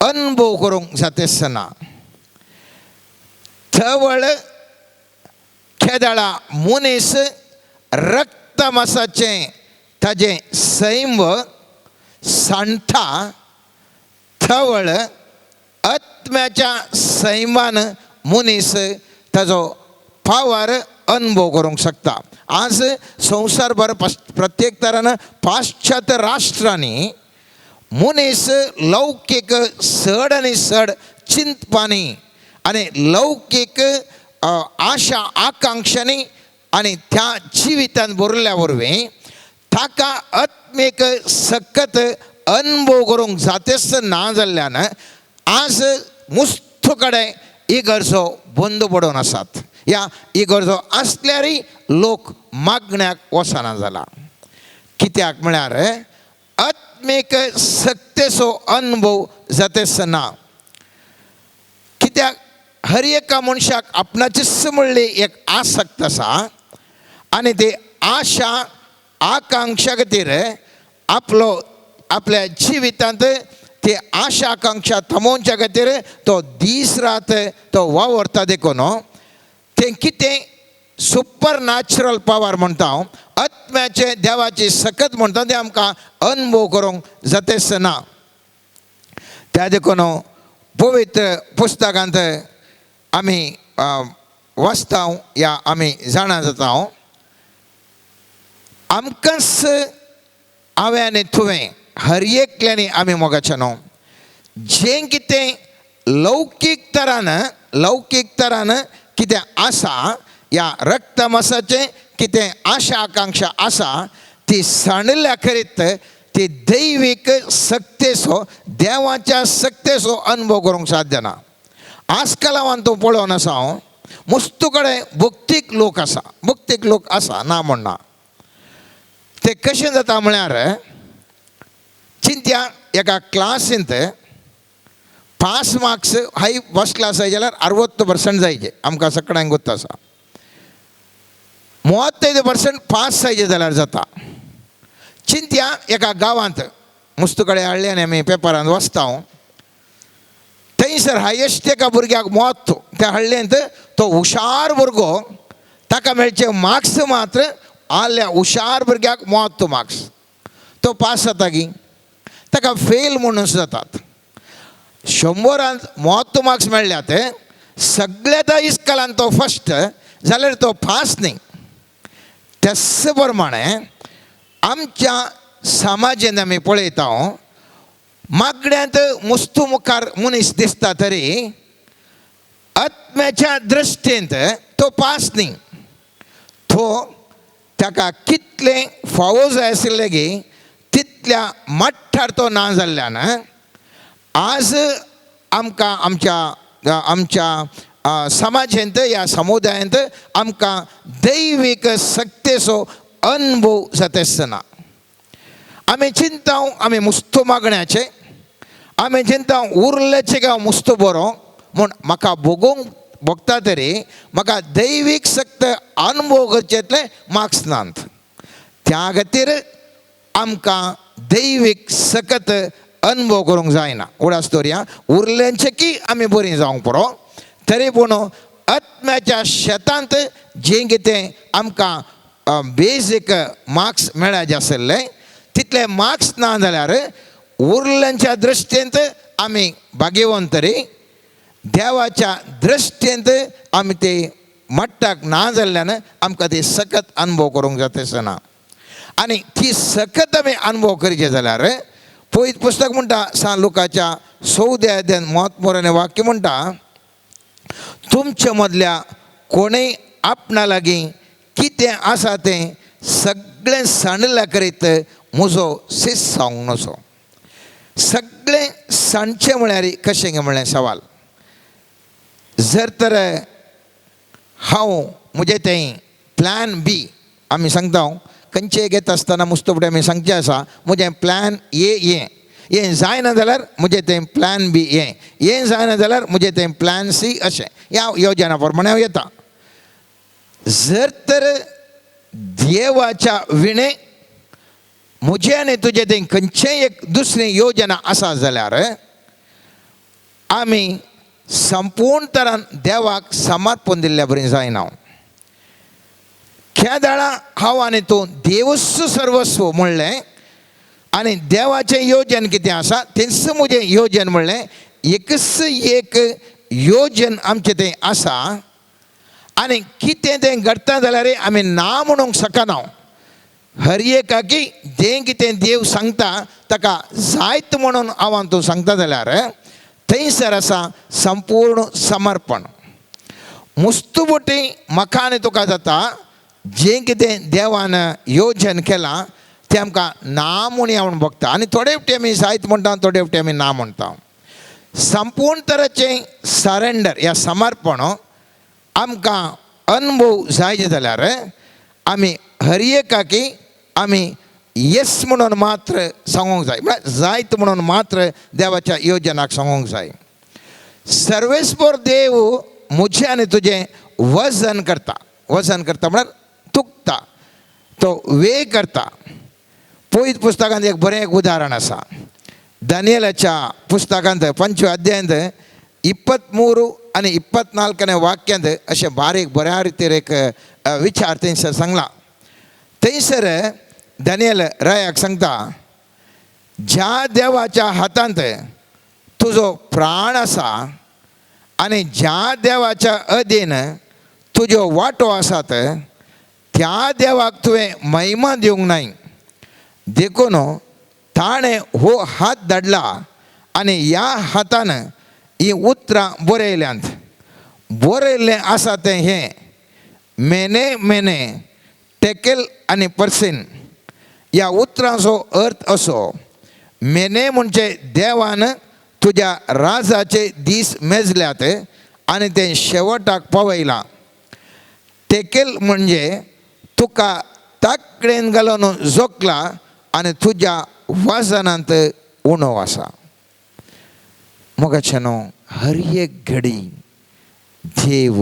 E: अनुभव करूंक जाता. थवळ खेदाळा मनीस रक्तमासाचें ताजें सैम सांडटा थवळ आत्म्याच्या सैमान मनीस ताजो पावर अनुभव करूंक शकता. आज संवसारभर प्रत्येक तरान पाश्चात्य राष्ट्रांनी मनीस लौकीक चड आनी चड चिंतपानी आनी लौकीक आशा आकांक्षांनी आनी त्या जिवितान भरिल्ल्या वरवीं ताका आत्मीक सकत अनुभव करूंक जातेच ना जाल्ल्यान आज मुस्तू कडेन इगर्जो बंद पडून आसात. ह्या इगर्जो आसल्यारय लोक मागण्याक वचना जाला. कित्याक म्हळ्यार आत्मीक सक्तेचो अनुभव जातेच ना. कित्याक हर एका मनशाक आपणाचीच म्हणली एक आसक्त आसा आनी ती आशा आकांक्षा खातीर आपलो आपल्या जिवितांत ती आशा आकांक्षा थांबोवच्या खातीर तो दीस रात तो वावरता. देखून तें कितें सुपर नॅचरल पावर म्हणटा हांव, आत्म्याचें देवाची सकत म्हणटा तें आमकां अनुभव करूंक जातेच ना. त्या देखून पवित्र पुस्तकांत आमी वाचता या आमी जाणा जाता आमकांच हांवें आनी तुवें हर एकल्यांनी आमी मोगाचें न्हू जें कितें लौकीक तरान कितें आसा ह्या रक्तमासाचें कितें आशा आकांक्षा आसा ती सांडल्या खेरीत ती दैवीक सक्तेचो देवाच्या सक्तेचो अनुभव करूंक साध्य ना. आजकाल हांव तूं पळोवन आसा हांव मुस्तू कडेन भक्तीक लोक आसा, भक्तीक लोक आसा ना म्हणना. ते कशें जाता म्हळ्यार चिंत्या एका क्लासींत 5 मार्क्स हाय फर्स्ट क्लास जाय जाल्यार 60% जायचे आमकां सगळ्यांक गोत्त आसा. 35% पास जायचे जाल्यार जाता. चिंत्या एका गांवांत मुस्तू कडेन हाडले आनी आमी पेपरांत वाचता थंयसर हायेस्ट एका भुरग्याक 30 त्या हळ्ळेंत तो हुशार भुरगो ताका मेळचे मार्क्स मात्र आल्या हुशार भुरग्याक 30 मार्क्स तो पास जाता की ताका फेल म्हणून जातात. 100 30 मार्क्स मेळ्ळ्या ते सगळ्या त्या इस्कलान तो फर्स्ट जाल्यार तो पास न्ही. त्याच प्रमाणे आमच्या समाजेन आमी पळयता मागण्यांत मुस्तू मुखार मनीस दिसता तरी आत्म्याच्या दृश्टींत तो पास न्ही. तो ताका कितलें फावो जाय आशिल्लें की तितल्या मट्ठार तो ना जाल्ल्यान आज आमकां आमच्या आमच्या समाजेंत ह्या समुदायांत आमकां दैवीक सक्तेचो अनुभव जाता आसतना आमी चिंता आमी मुस्तू मागण्याचे आमी चिंता उरल्याचे काय मुस्तू बरो म्हूण म्हाका भोगूंक भोगता तरी म्हाका दैवीक शक्त अनुभव करचेतले मार्क्स नात. त्या खातीर आमकां दैवीक सकत अनुभव करूंक जायना. उडास दवरया उरल्यांचे की आमी बरीं जावंक पुरो तरी पूण आत्म्याच्या शेतांत जें कितें आमकां बेजीक मार्क्स मेळाचे आशिल्ले तितले मार्क्स ना जाल्यार उरल्यांच्या दृश्टींत आमी भाग्यवंत तरी देवाच्या दृश्टींत आमी ते मट्टाक ना जाल्ल्यान आमकां ती सकत अनुभव करूंक जाता आसना. आनी ती सकत आमी अनुभव करचे जाल्यार पवित्र पुस्तक म्हणटा सान लुकाच्या 14 अध्यायान म्हत्वपूर्ण वाक्य म्हणटा, तुमचे मदल्या कोणूय आपणा लागीं कितें आसा तें सगळें सांडल्या करीत म्हजो शिस्त जावंक नजो. सगळें सांडचें म्हळ्यार कशें काय म्हणलें सवाल. जर तर हांव म्हजें तें प्लॅन बी आमी सांगता, खंयचें घेता आसतना मुस्तफुडें आमी सांगचें आसा, म्हजें प्लॅन ए हें, हें जायना जाल्यार म्हजें तें प्लॅन बी हें, हें जायना जाल्यार म्हजें तें प्लॅन सी, अशें ह्या योजना प्रमाणे हांव येता. जर तर देवाच्या विणें म्हजें आनी तुजें तें खंयचेंय एक दुसरी योजना आसा जाल्यार आमी संपूर्ण तरान देवाक समर्पण दिल्ल्या बरी जायना. केदाळा हांव आनी तूं देवूच सर्वस्व म्हणलें आनी देवाचें योजन कितें आसा तेंच म्हजें योजन म्हणलें, एकच एक योजन आमचें तें आसा आनी कितें तें घडटा जाल्यार आमी ना म्हणूंक शकना. हर एकाकी जें कितें देव सांगता ताका जायत म्हणून हांव तूं सांगता जाल्यार थंयसर आसा संपूर्ण समर्पण. मुस्तुबोटी म्हाका आनी तुका जाता जें कितें देवान योजन केलां तें आमकां ना म्हणया म्हूण भोगता आनी थोडे फावटी आमी जायत म्हणटा, थोडे फावटी आमी ना म्हणटा. संपूर्ण तरेचें सरेंडर या समर्पण आमकां अनुभव जायचे जाल्यार आमी हर एकाकी आमी येस म्हणून मात्र सांगूंक जाय, म्हळ्यार जायत म्हणून मात्र देवाच्या योजनाक सांगूंक जाय. सर्वेस्पर देव म्हजें आनी तुजें वजन करता, वजन करता म्हळ्यार तुकता, तो वे करता. पवित्र पुस्तकांत एक बरें एक उदाहरण आसा. दानियलाच्या पुस्तकांत 5 अध्यायांत 23 आनी 24 वाक्यांत अशें बारीक बऱ्या रितीर एक विचार थंयसर सांगला. थंयसर दानियल रायाक सांगता, ज्या देवाच्या हातांत तुजो प्राण आसा आनी ज्या देवाच्या अधीन तुज्यो वांटो आसात त्या देवाक तुवें महिमा दिवंक नाय, देखून ताणें हो हात धाडला आनी ह्या हातान हीं उतरां बरयल्यांत. बरयल्लें आसा तें हें, मेने मेने टेकेल आनी पर्सीन. ह्या उतरांचो अर्थ असो, मेने म्हणजे देवान तुज्या राजाचे दीस मेजल्यात आनी तें शेवटाक पावयलां. टेकेल म्हणजे तुका ताकडेन घालून जोखला आनी तुज्या वजनांत उणो आसा. मोगाचें न्हू, हर एक घडी देव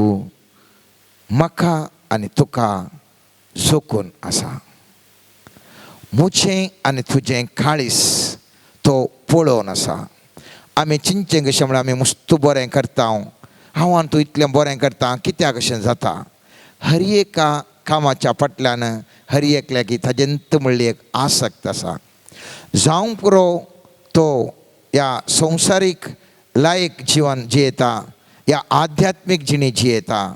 E: म्हाका आनी तुका जोखून आसा. म्हजें आनी तुजें काळीस तो पळोवन आसा. आमी चिंतचें कशें म्हळ्यार आमी मुस्तू बरें करता, हांव आनी तूं इतलें बरें करता कित्याक अशें जाता. हर एका कामाच्या फाटल्यान हर एकल्याक ताजेंत म्हणली एक आसक्त आसा. जावंक पुरो तो ह्या संवसारीक लायक जिवन जियेता, ह्या आध्यात्मीक जिणी जियेता.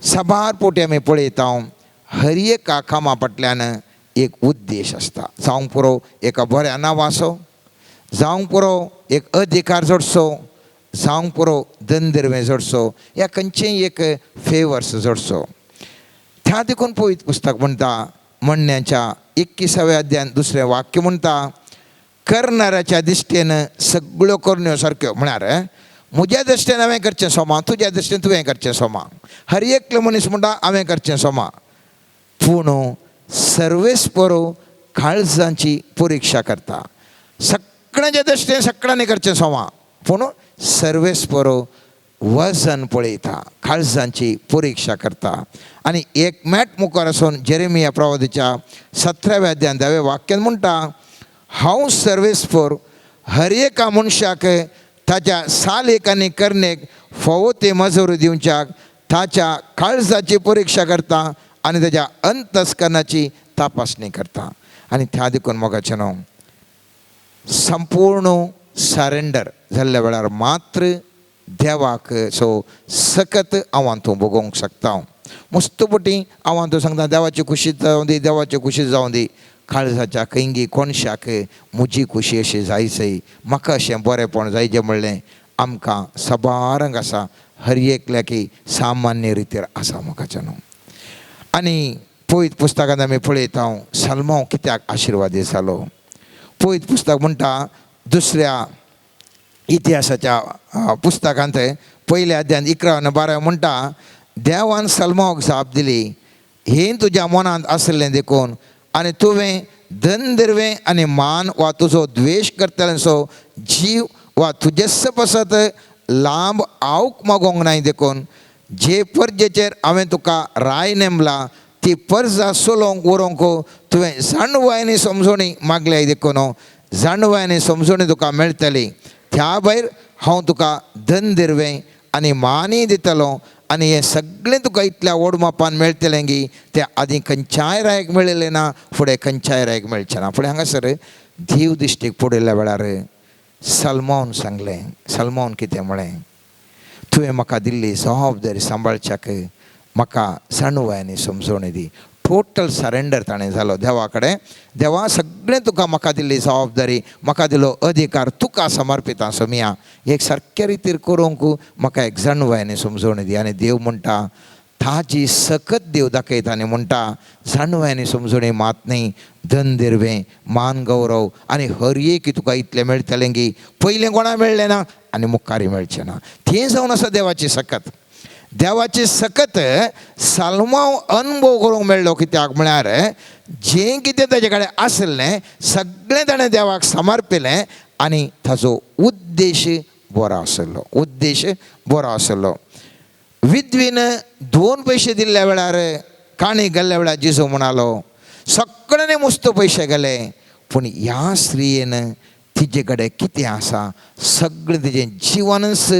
E: साबार पोटी आमी पळयता हर एका कामा फाटल्यान एक उद्देश आसता. जावंक पुरो एका बऱ्या नांवाचो, जावंक पुरो एक अधिकार जोडचो, जावंक पुरो धंदर्वे जोडचो, ह्या खंयचेय एक फेवर्स जोडचो. त्या देखून पवित्र पुस्तक म्हणटा म्हणण्याच्या 21व्या अध्यायान 2 वाक्य म्हणटा, करणाऱ्याच्या दिश्टीन सगळ्यो करण्यो सारक्यो. म्हळ्यार म्हज्या दृश्टीन हांवें करचें सोमा, तुज्या दृश्टीन तुवें करचें सोमा, हर एकलो मनीस म्हणटा हांवें करचें सोमा. पूण सर्वेस्पर काळजांची परिक्षा करता. सगळ्यांच्या दृश्टीन सगळ्यांनी करचें सोमा, पूण सर्वेस्पर वजन पळयता, काळजांची परिक्षा करता. आनी एक मॅट मुखार आसून जेरेमिया प्रवादीच्या 17व्या अध्यायान 10व्या वाक्यान म्हणटा, हांव सर्वेस्पर हर एका मनशाक ताच्या सालेक आनी करणेक फावो ते मजुरी दिवच्याक ताच्या काळजाची परिक्षा करता आनी ताच्या अंतस्करणाची तपासणी करता. आनी त्या देखून मोगाचें न्हू, संपूर्ण सरेंडर जाल्ल्या वेळार मात्र देवाक सो सकत हांव तूं भोगोवंक शकता. मस्त पटी हांव तूं सांगता देवाची खुशी जावं दी, देवाची खुशी जावं दी. काळजाच्या खंयगी कोनशाक म्हजी खुशी अशी जायसय म्हाका अशें बरेंपण जायचें म्हणलें आमकां सबारांक आसा हर एकल्याकी सामान्य रितीर आसा म्हाका न्हू. आनी पवित्र पुस्तकांत आमी पळयता सलमांव कित्याक आशिर्वादी जालो. पवित्र पुस्तक म्हणटा दुसऱ्या इतिहासाच्या पुस्तकांत पयल्या अध्यायांत 11 आनी 12 म्हणटा देवान सलमाक जाप दिली हें तुज्या मनांत आसलें देखून आनी तुवें धन दिर्वें आनी मान वा तुजो द्वेश करतल्यांचो जीव वा तुजेच पासत लांब आवक मागोंक नाय देखून जे परजेचेर हांवें तुका राय नेमला ती परजा चलोवंक व्हरूंक तुवें जाणवाय आनी समजोणी मागल्या देखून जाणवाय आनी समजोणी तुका मेळटली. त्या भायर हांव तुका धन दिर्वें आनी मानय दितलो आनी हें सगळें तुका इतल्या व्हड मापान मेळटलें गी तें आदीं खंयच्याय रायक मेळिल्लें ना फुडें खंयच्याय रायक मेळचें ना. फुडें हांगासर देव दिश्टीक पडिल्ल्या वेळार सलमावन सांगलें. सलमावन कितें म्हळें तुवें म्हाका दिल्ली जबाबदारी सांबाळच्याक म्हाका जाणवाय आनी समजोणी दी. टोटल सरेंडर ताणें जालो देवा कडेन. देवा सगळें तुका म्हाका दिल्ली जबाबदारी म्हाका दिलो अधिकार तुका समर्पिता सोमिया एक सारके रितीर करूंक म्हाका एक जाणवाय आनी समजोणी दी. आनी देव म्हणटा ताजी सकत देव दाखयता आनी म्हणटा जाणवाय आनी समजोणी मात न्ही धन दिर्वें मान गौरव आनी हर एक तुका इतलें मेळटलें गी पयलें कोणा मेळ्ळें ना आनी मुखारय मेळचें ना. तें जावन आसा देवाची सकत. देवाची सकत साल्मांव अनुभव करूंक मेळ्ळो कित्याक म्हळ्यार जें कितें ताजे कडेन आसलें सगळें ताणें देवाक समर्पिलें आनी ताजो उद्देश बरो आसलो. उद्देश बरो आसलो. विधवीन 2 पयशे दिल्ल्या वेळार काणी गेल्ल्या वेळार जेजू म्हणालो सगळ्यांनी मुस्त पयशे गेले पूण ह्या स्त्रियेन तिजे कडेन कितें आसा सगळें तिजें जिवनच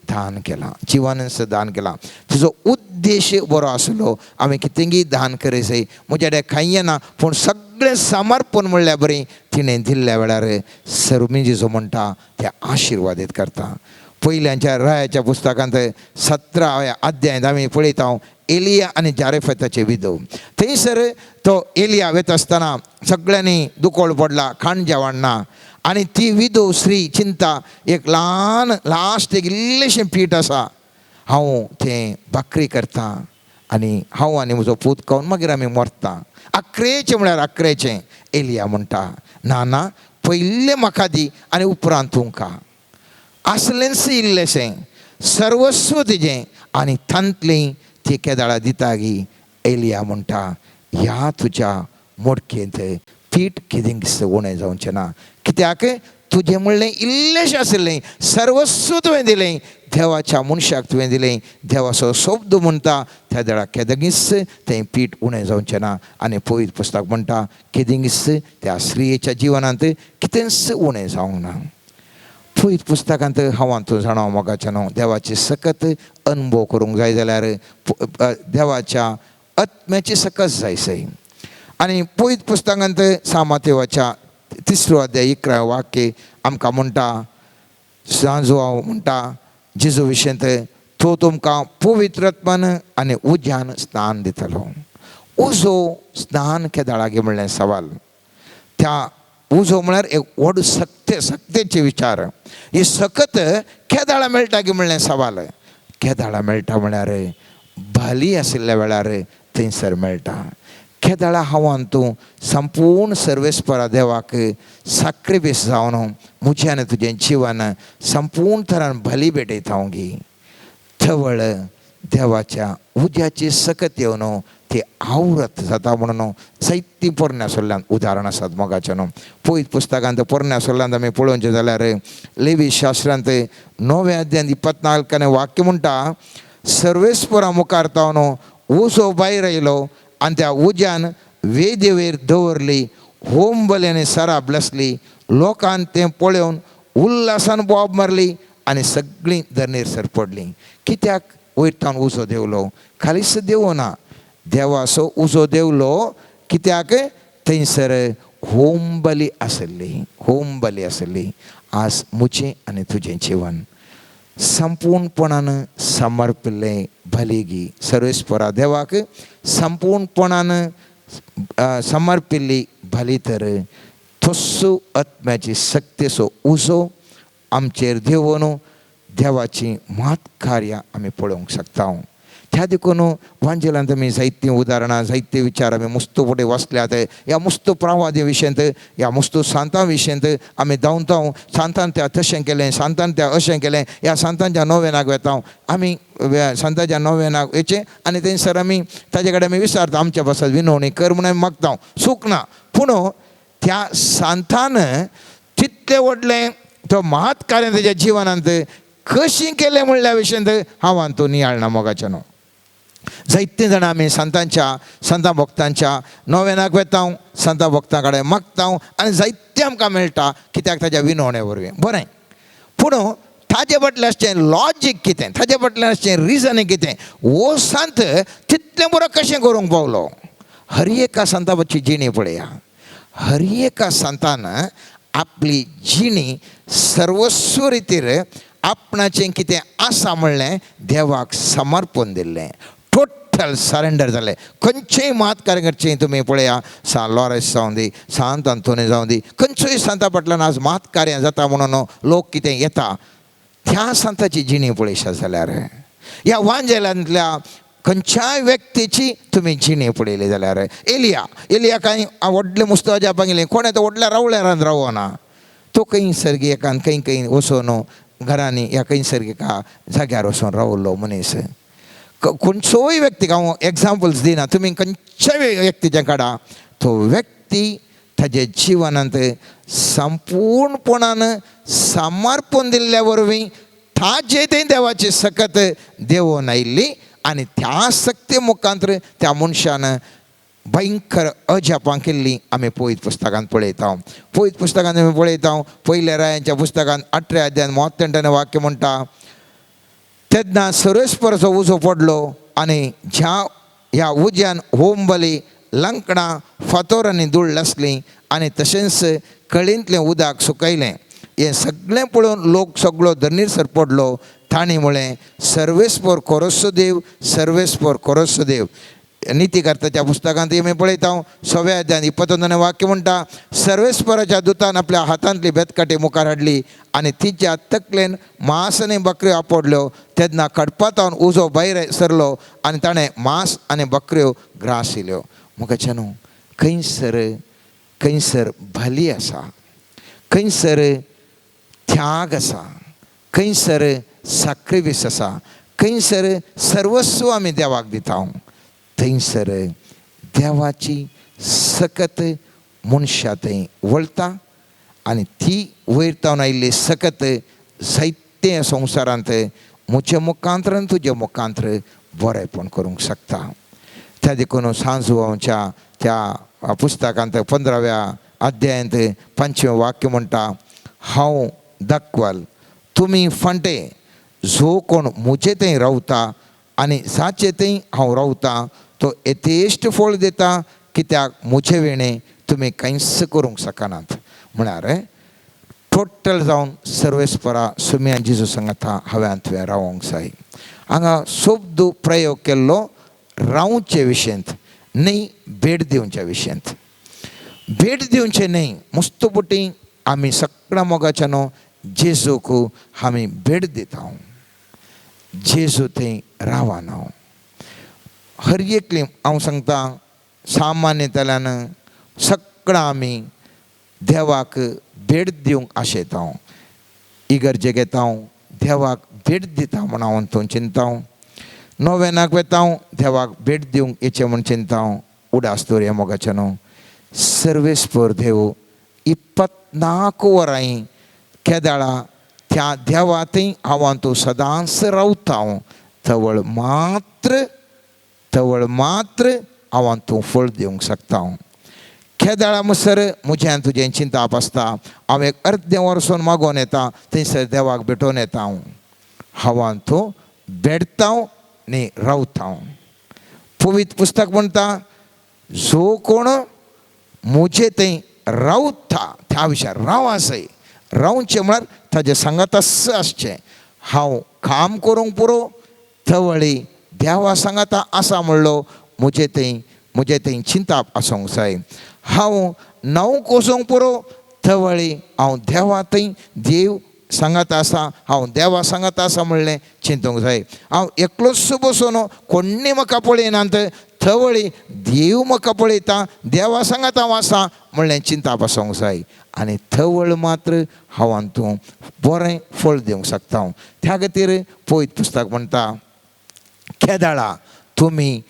E: दान केलां. जिवनच दान केलां. तिजो उद्देश बरो आसलो. आमी कितेंगी दान करीसय म्हज्या कडेन कांय ना पूण सगळें समर्पण म्हणल्यार बरी तिणें दिल्ल्या वेळार सर्मी जेजू म्हणटा ते आशिर्वादीत करता. पयल्यांच्या रायाच्या पुस्तकांत 17व्या अध्यायांत आमी पळयता एलिया आनी जारेफताचे विधव. थंयसर तो एलिया वता आसतना सगळ्यांनी दुकोळ पडला खाण जेवण ना आनी ती विधव स्त्री चिंता एक ल्हान लास्ट एक इल्लेशें पीठ आसा हांव तें भाकरी करता आनी हांव आनी म्हजो पूत खावन मागीर आमी मरता. आकरेचें म्हळ्यार आकरेचें. एलिया म्हणटा ना ना पयलें म्हाका दी आनी उपरांत तुमकां. आसलेंच इल्लेशें सर्वस्व तिजें आनी तांतली ती केदाळा दिता गी. एलिया म्हणटा ह्या तुज्या मोडकेंत पीठ कितें उणें जावचें ना कित्याक तुजें म्हणलें इल्लेशें आसलें सर्वस्व तुवें दिलें देवाच्या मनशाक तुवें दिलें. देवाचो शब्द म्हणटा त्या वेळार केदगीच तें पीठ उणें जावचें ना. आनी पवित्र पुस्तक म्हणटा केदींगीच त्या स्त्रियेच्या जिवनांत कितेंच उणें जावंक ना. पवित्र पुस्तकांत हांव तूं जाणा मोगाचें न्हू देवाची सकत अनुभव करूंक जाय जाल्यार देवाच्या आत्म्याची सकत जाय सय. आनी पवित्र पुस्तकांत सामातेवाच्या 3 अध्याय 11 वाक्य आमकां म्हणटा सांजो हांव म्हणटा जेजू विशयंत तो तुमकां पवित्रत्मान आनी उज्यान स्नान दितलो. उजो स्नान केदाळागे म्हणलें सवाल. त्या उजो म्हळ्यार एक व्हड सक्ते सक्तेचे विचार. ही सकत केदाळा मेळटा गी म्हणलें सवाल. केदाळा मेळटा म्हळ्यार भाली आशिल्ल्या वेळार थंयसर मेळटा. केदाळा हांवान तूं संपूर्ण सर्वेस्परा देवाक साक्रिफीस जावन म्हजें आनी तुजें जिवन संपूर्ण तरान बली भेटयता हांव गी थवळ देवाच्या उज्याची सकत येवन ती आवरत जाता म्हणून जायतीं पोरण्या सोल्ल्यान उदाहरण आसात मोगाचें न्हू. पवित्र पुस्तकांत पोरण्या सोल्ल्यान आमी पळोवचें जाल्यार लेवी शास्त्रांत 9व्या अध्यायांत 24 वाक्य म्हणटा सर्वेस्परा मुखार तावन उजो भायर आयलो आनी त्या उज्यान वेदेवेर दवरली होम बली आनी सराब लसली लोकान तें पळोवन उल्हासान बोब मारली आनी सगळीं धरणीर सर पडलीं. कित्याक वयर तावन उजो देंवलो खालीच देंवना देवाचो उजो देंवलो कित्याक थंयसर होम बली आसली. होम बली आसली. आज म्हजें आनी तुजें जिवन संपूर्णपणान समर्पिल्लें बलिगी सर्वेस्परा देवाक संपूर्णपणान समर्पिल्ली भाली तर तस्सो आत्म्याची सक्तेचो उजो आमचेर देवून देवाची म्हात कार्यां आमी पळोवंक शकता. त्या देखून वांजेलांत आमी जायतीं उदाहरणां जायते विचार आमी मुस्तू फुडें वाचल्यात. ह्या मुस्तू प्रावादी विशयांत ह्या मुस्तू सांतां विशयांत आमी धांवता. सांतान त्या तशें केलें, सांतान त्या अशें केलें, ह्या सांतांच्या नोवेनाक वेता आमी, सांताच्या नोवेनाक वयचें आनी थंयसर आमी ताजे कडेन आमी विचारता आमच्या पासत विनवणी कर म्हूण आमी मागता. चूक ना, पूण त्या सांतान तितलें व्हडलें तो महात कार्य तेज्या जिवनांत कशी केलें म्हणल्या विशयांत हांव हातूंत नियाळना मोगाचें न्हू. जायते जाणां आमी सांतांच्या सांतां भक्तांच्या नोवेनाक वेता, सांतां भक्तां कडेन मागता आनी जायतें आमकां मेळटा कित्याक ताज्या विनवणे वरवीं. बरें, पूण ताजे फाटल्यान आसचें लॉजीक कितें, ताजे फाटल्यान आसचें रिजन कितें, हो सांत तितलें बरो कशें करूंक पावलो? हर एका सांताची जिणी पळया. हर एका सांतान आपली जिणी सर्वस्व रितीर आपणाचें कितें आसा म्हणलें देवाक समर्पण दिल्लें, टोटल सरेंडर जालें. खंयचेय मात कार्य करचें तुमी पळया, सान लॉरेन्स जावं दी, सांत आंतोनी जावं दी, खंयचोय सांता फाटल्यान आज मात कार्यां जाता म्हणून लोक कितें येता. त्या सांताची जिणी पळयशात जाल्यार ह्या वांजेलांतल्या खंयच्याय व्यक्तीची तुमी जिणी पळयली जाल्यार एलिया, एलिया कांय व्हडलें मुस्तवाच्या पांगेलें कोणें तो व्हडल्या रावळेरान रावना, तो खंय सर्गी एकान खंय खंय वचून घरांनी ह्या खंय सर्गी एका जाग्यार वचून रावलो मनीस. खंयचोय व्यक्तीक हांव एग्जाम्पल्स दिना, तुमी खंयच्याय व्यक्तीचें काडा, तो व्यक्ती ताजे जिवनांत संपूर्णपणान समर्पण दिल्ल्या वरवीं ताजे तें देवाची सकत देवोन आयिल्ली आनी त्या सक्ते मुखांतर त्या मनशान भयंकर अजापां केल्लीं आमी पयत पुस्तकांत पळयता. पयत पुस्तकांत आमी पळयता पयल्या रायांच्या पुस्तकांत 18 अध्यायान 38 वाक्य म्हणटा, तेन्ना सर्वेस्पराचो उजो पडलो आनी ज्या ह्या उज्यान होम बली लांकडां फातोर आनी धूळ लासली आनी तशेंच कळींतलें उदक सुकयलें. हें सगळें पळोवन लोक सगळो धरणीर सर पडलो. तांणी म्हळें, सर्वेस्पर कोरसो देव, सर्वेस्पर कोरसो देव. नितीकर्ताच्या पुस्तकांत आमी पळयता 6व्या अध्यायान 22 वाक्य म्हणटा, सर्वेस्पराच्या दुतान आपल्या हातांतली बेतकाटी मुखार हाडली आनी तिच्या तकलेन मांस आनी बकऱ्यो आपडल्यो. तेन्ना कडपातावन उजो भायर सरलो आनी ताणें मांस आनी बकऱ्यो ग्रासिल्यो. म्हाका न्हू खंयसर खंयसर भली आसा, खंयसर त्याग आसा, खंयसर साक्रिफीस आसा, खंयसर सर्वस्व आमी देवाक दिता, थंयसर देवाची सकत मनशा थंय वळटा आनी ती वयर तावन आयिल्ली सकत जायते संवसारांत म्हज्या मुखांत्र आनी तुज्या मुखांत्र बरेंपण करूंक शकता. त्या देखून सांजुवांच्या त्या पुस्तकांत 15व्या अध्यायांत 5वें वाक्य म्हणटा, हांव दाखवाल तुमी फांटे, जो कोण म्हजे थंय रावता आनी जाचे थंय हांव रावता तो यथेश्ट फळ दिता, कित्याक म्हजे वेणे तुमी कांयच करूंक शकनात. म्हळ्यार टोटल जावन सर्वेस्परा सुम्या जेजू सांगता हांवें तुवें रावोंक जाय. हांगा शब्द प्रयोग केल्लो रावचे विशयंत न्ही, भेट दिवच्या विशयंत. भेट दिवचें न्ही, मुस्तपुटी आमी सगळ्या मोगाच्या न्हू जेजूक आमी भेट दिता, जेजू थंय रावना. हर एकली हांव सांगता सामान्यतल्यान सगळां आमी देवाक भेट दिवंक आशेता, इगर्जेक येता, देवाक भेट दिता म्हूण हांव अंतून चिंता. नोवेनाक वेता, देवाक भेट दिवंक येचें म्हूण चिंता. उडास दवरया मोगाचें न्हू. सर्वेस्पर देव 24 वरां केदाळा त्या देवा थंय हांव अंतू सदांच रावता, तवळ मात्र तवळ मात्र हांव तूं फळ दिवंक शकता. केदाळा मसर म्हजें तुजें चिंताप आसता, हांव एक अर्दें वर्सून मागोवन येता, थंयसर देवाक भेटोवन येता. हांव हांव तूं भेटता न्ही रावता. पवित्र पुस्तक म्हणटा, जो कोण म्हजे थंय रावता त्या विशयार राव आसय. रावचें म्हळ्यार ताजें सांगात आसचें. हांव काम करूंक पुरो तवळी देवा सांगाता आसा म्हणलो म्हजे थंय चिंताप आसूंक जाय. हांव न्हावंक वचूंक पुरो, थवळी हांव देवा थंय देव सांगात आसा, हांव देवा सांगात आसा म्हणलें चिंतूंक जाय. हांव एकलोच बसून कोण्णी म्हाका पळयनात, थवळी देव म्हाका पळयता, देवा सांगात हांव आसा म्हणलें चिंता बसूंक जाय. आनी थवळ मात्र हांव तूं बरें फळ दिवंक शकता. त्या खातीर पवित्र पुस्तक म्हणटा, केदाळा तुमी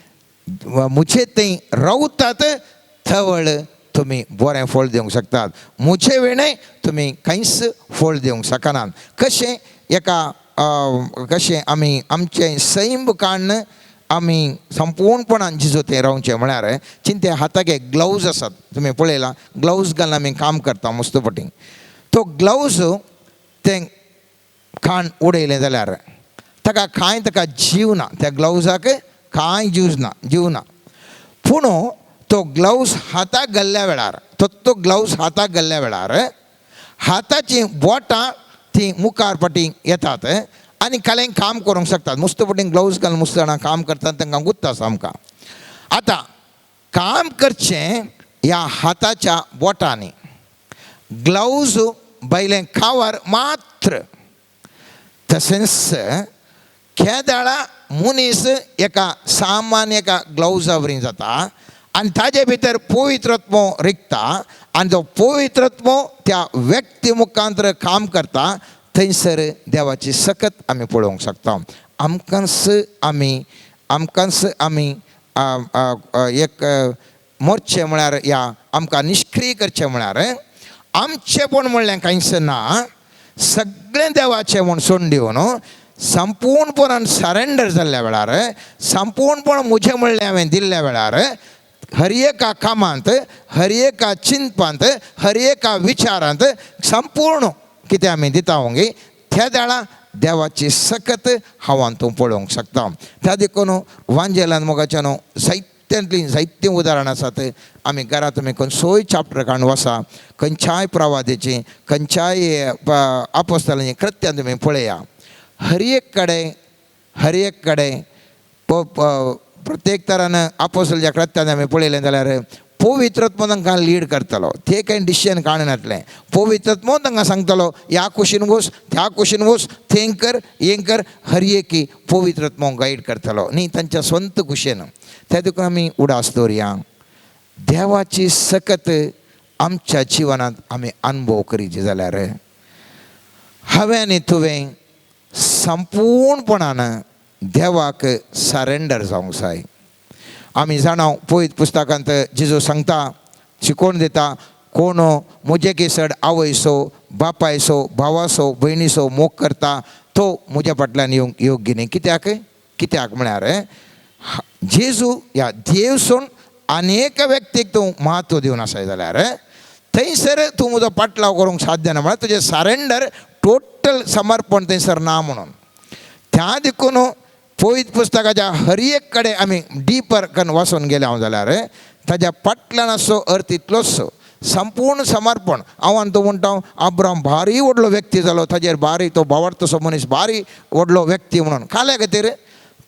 E: म्हजे थंय रावतात थवळ तुमी बरें फळ दिवंक शकतात, म्हजे वेणे तुमी कांयच फळ दिवंक शकनात. कशें एका कशें आमी आमचें सैम काडून आमी संपूर्णपणान जिजो थंय रावचें म्हळ्यार चिंते हाताक एक ग्लवज आसात, तुमी पळयलां, ग्लवज घालून आमी काम करता मस्त पटी. तो ग्लवज तें खाण उडयलें जाल्यार ताका कांय ताका जीव ना, त्या ग्लवजाक कांय जीव ना, जीव ना. पूण तो ग्लवज हाताक घाल्ल्या वेळार, तो ग्लवज हाताक घाल्ल्या वेळार हाताचीं बोटां तीं मुखार फाटीं येतात आनी कालें काम करूंक शकतात. मस्त पटीं ग्लवज घालून मस्त जाणां काम करतात, तांकां गुत्ता आसा आमकां. आतां काम करचें ह्या हाताच्या बोटांनी, ग्लवज भायलें खावर मात्र. तशेंच केदाळा मनीस एका सामान्य एका ग्लवजा वरी जाता आनी ताजे भितर पवित्रत्व रिगता आनी तो पवित्रत्व त्या व्यक्ती मुखांतर काम करता. थंयसर देवाची सकत आमी पळोवंक शकता. आमकांच आमी आमकांच आमी एक मोरचें म्हळ्यार ह्या आमकां निश्क्रीय करचें म्हळ्यार आमचेपण म्हणलें कांयच ना, सगळें देवाचें म्हूण सोडून दिवन संपूर्णपणान सरेंडर जाल्ल्या वेळार, संपूर्णपण म्हजें म्हणलें हांवें दिल्ल्या वेळार, हर एका कामांत, हर एका चिंतपांत, हर एका विचारांत संपूर्ण कितें आमी दिता गे त्या वेळा देवाची सकत हांव तूं पळोवंक शकता. त्या देखून वांजेलान मोगाच्या न्हू जायत्यांतलीं जायतीं उदाहरणां आसात. आमी घरा तुमी खंयचोय चॅप्टर काडून वसा, खंयच्याय प्रवादेची खंयच्याय आपोस्तालांची कृत्यां तुमी पळया. हर एक कडेन हर एक कडेन प्रत्येक तरान आपोस्तलाच्या कृत्यान आमी पळयलें जाल्यार पवित्रत्व तांकां लीड करतलो, ते कांय डिसिजन काडनातलें. पवित्रत्व तांकां सांगतलो ह्या कुशीन वच, त्या कुशीन वच, थें कर, हें कर, हर एकी पवित्रत्व गायड करतलो न्ही तांच्या स्वंत कुशेन. त्या देखून आमी उडास दवरया, देवाची सकत आमच्या जिवनांत आमी अनुभव करीत जाल्यार हांवें आनी तुवें संपूर्णपणान देवाक सरेंडर जावंक जाय. आमी जाणा पवित्र पुस्तकांत जेजू सांगता, शिकोवन दिता, कोण म्हजे की चड आवयसो बापायसो भावासो भयणीसो मोग करता तो म्हज्या फाटल्यान येवंक योग्य न्ही. कित्याक कित्याक म्हळ्यार जेजू ह्या देव सोड आनी एका व्यक्तीक तूं म्हत्व दिवन आसाय जाल्यार थंयसर तूं म्हजो पाटलाव करूंक साध्य ना, म्हळ्यार तुजें सरेंडर टोटल समर्पण थंयसर ना म्हणून. त्या देखून पवित्र पुस्तकाच्या हर एक कडेन आमी डीपर कन वचून गेले हांव जाल्यार ताज्या फाटल्यान असो अर्थ इतलोच संपूर्ण समर्पण. हांव आनी तो म्हणटा आब्राम भारी व्हडलो व्यक्ती जालो, ताजेर भारी तो भावार्थसो मनीस भारी व्हडलो व्यक्ती म्हणून काल्या खातीर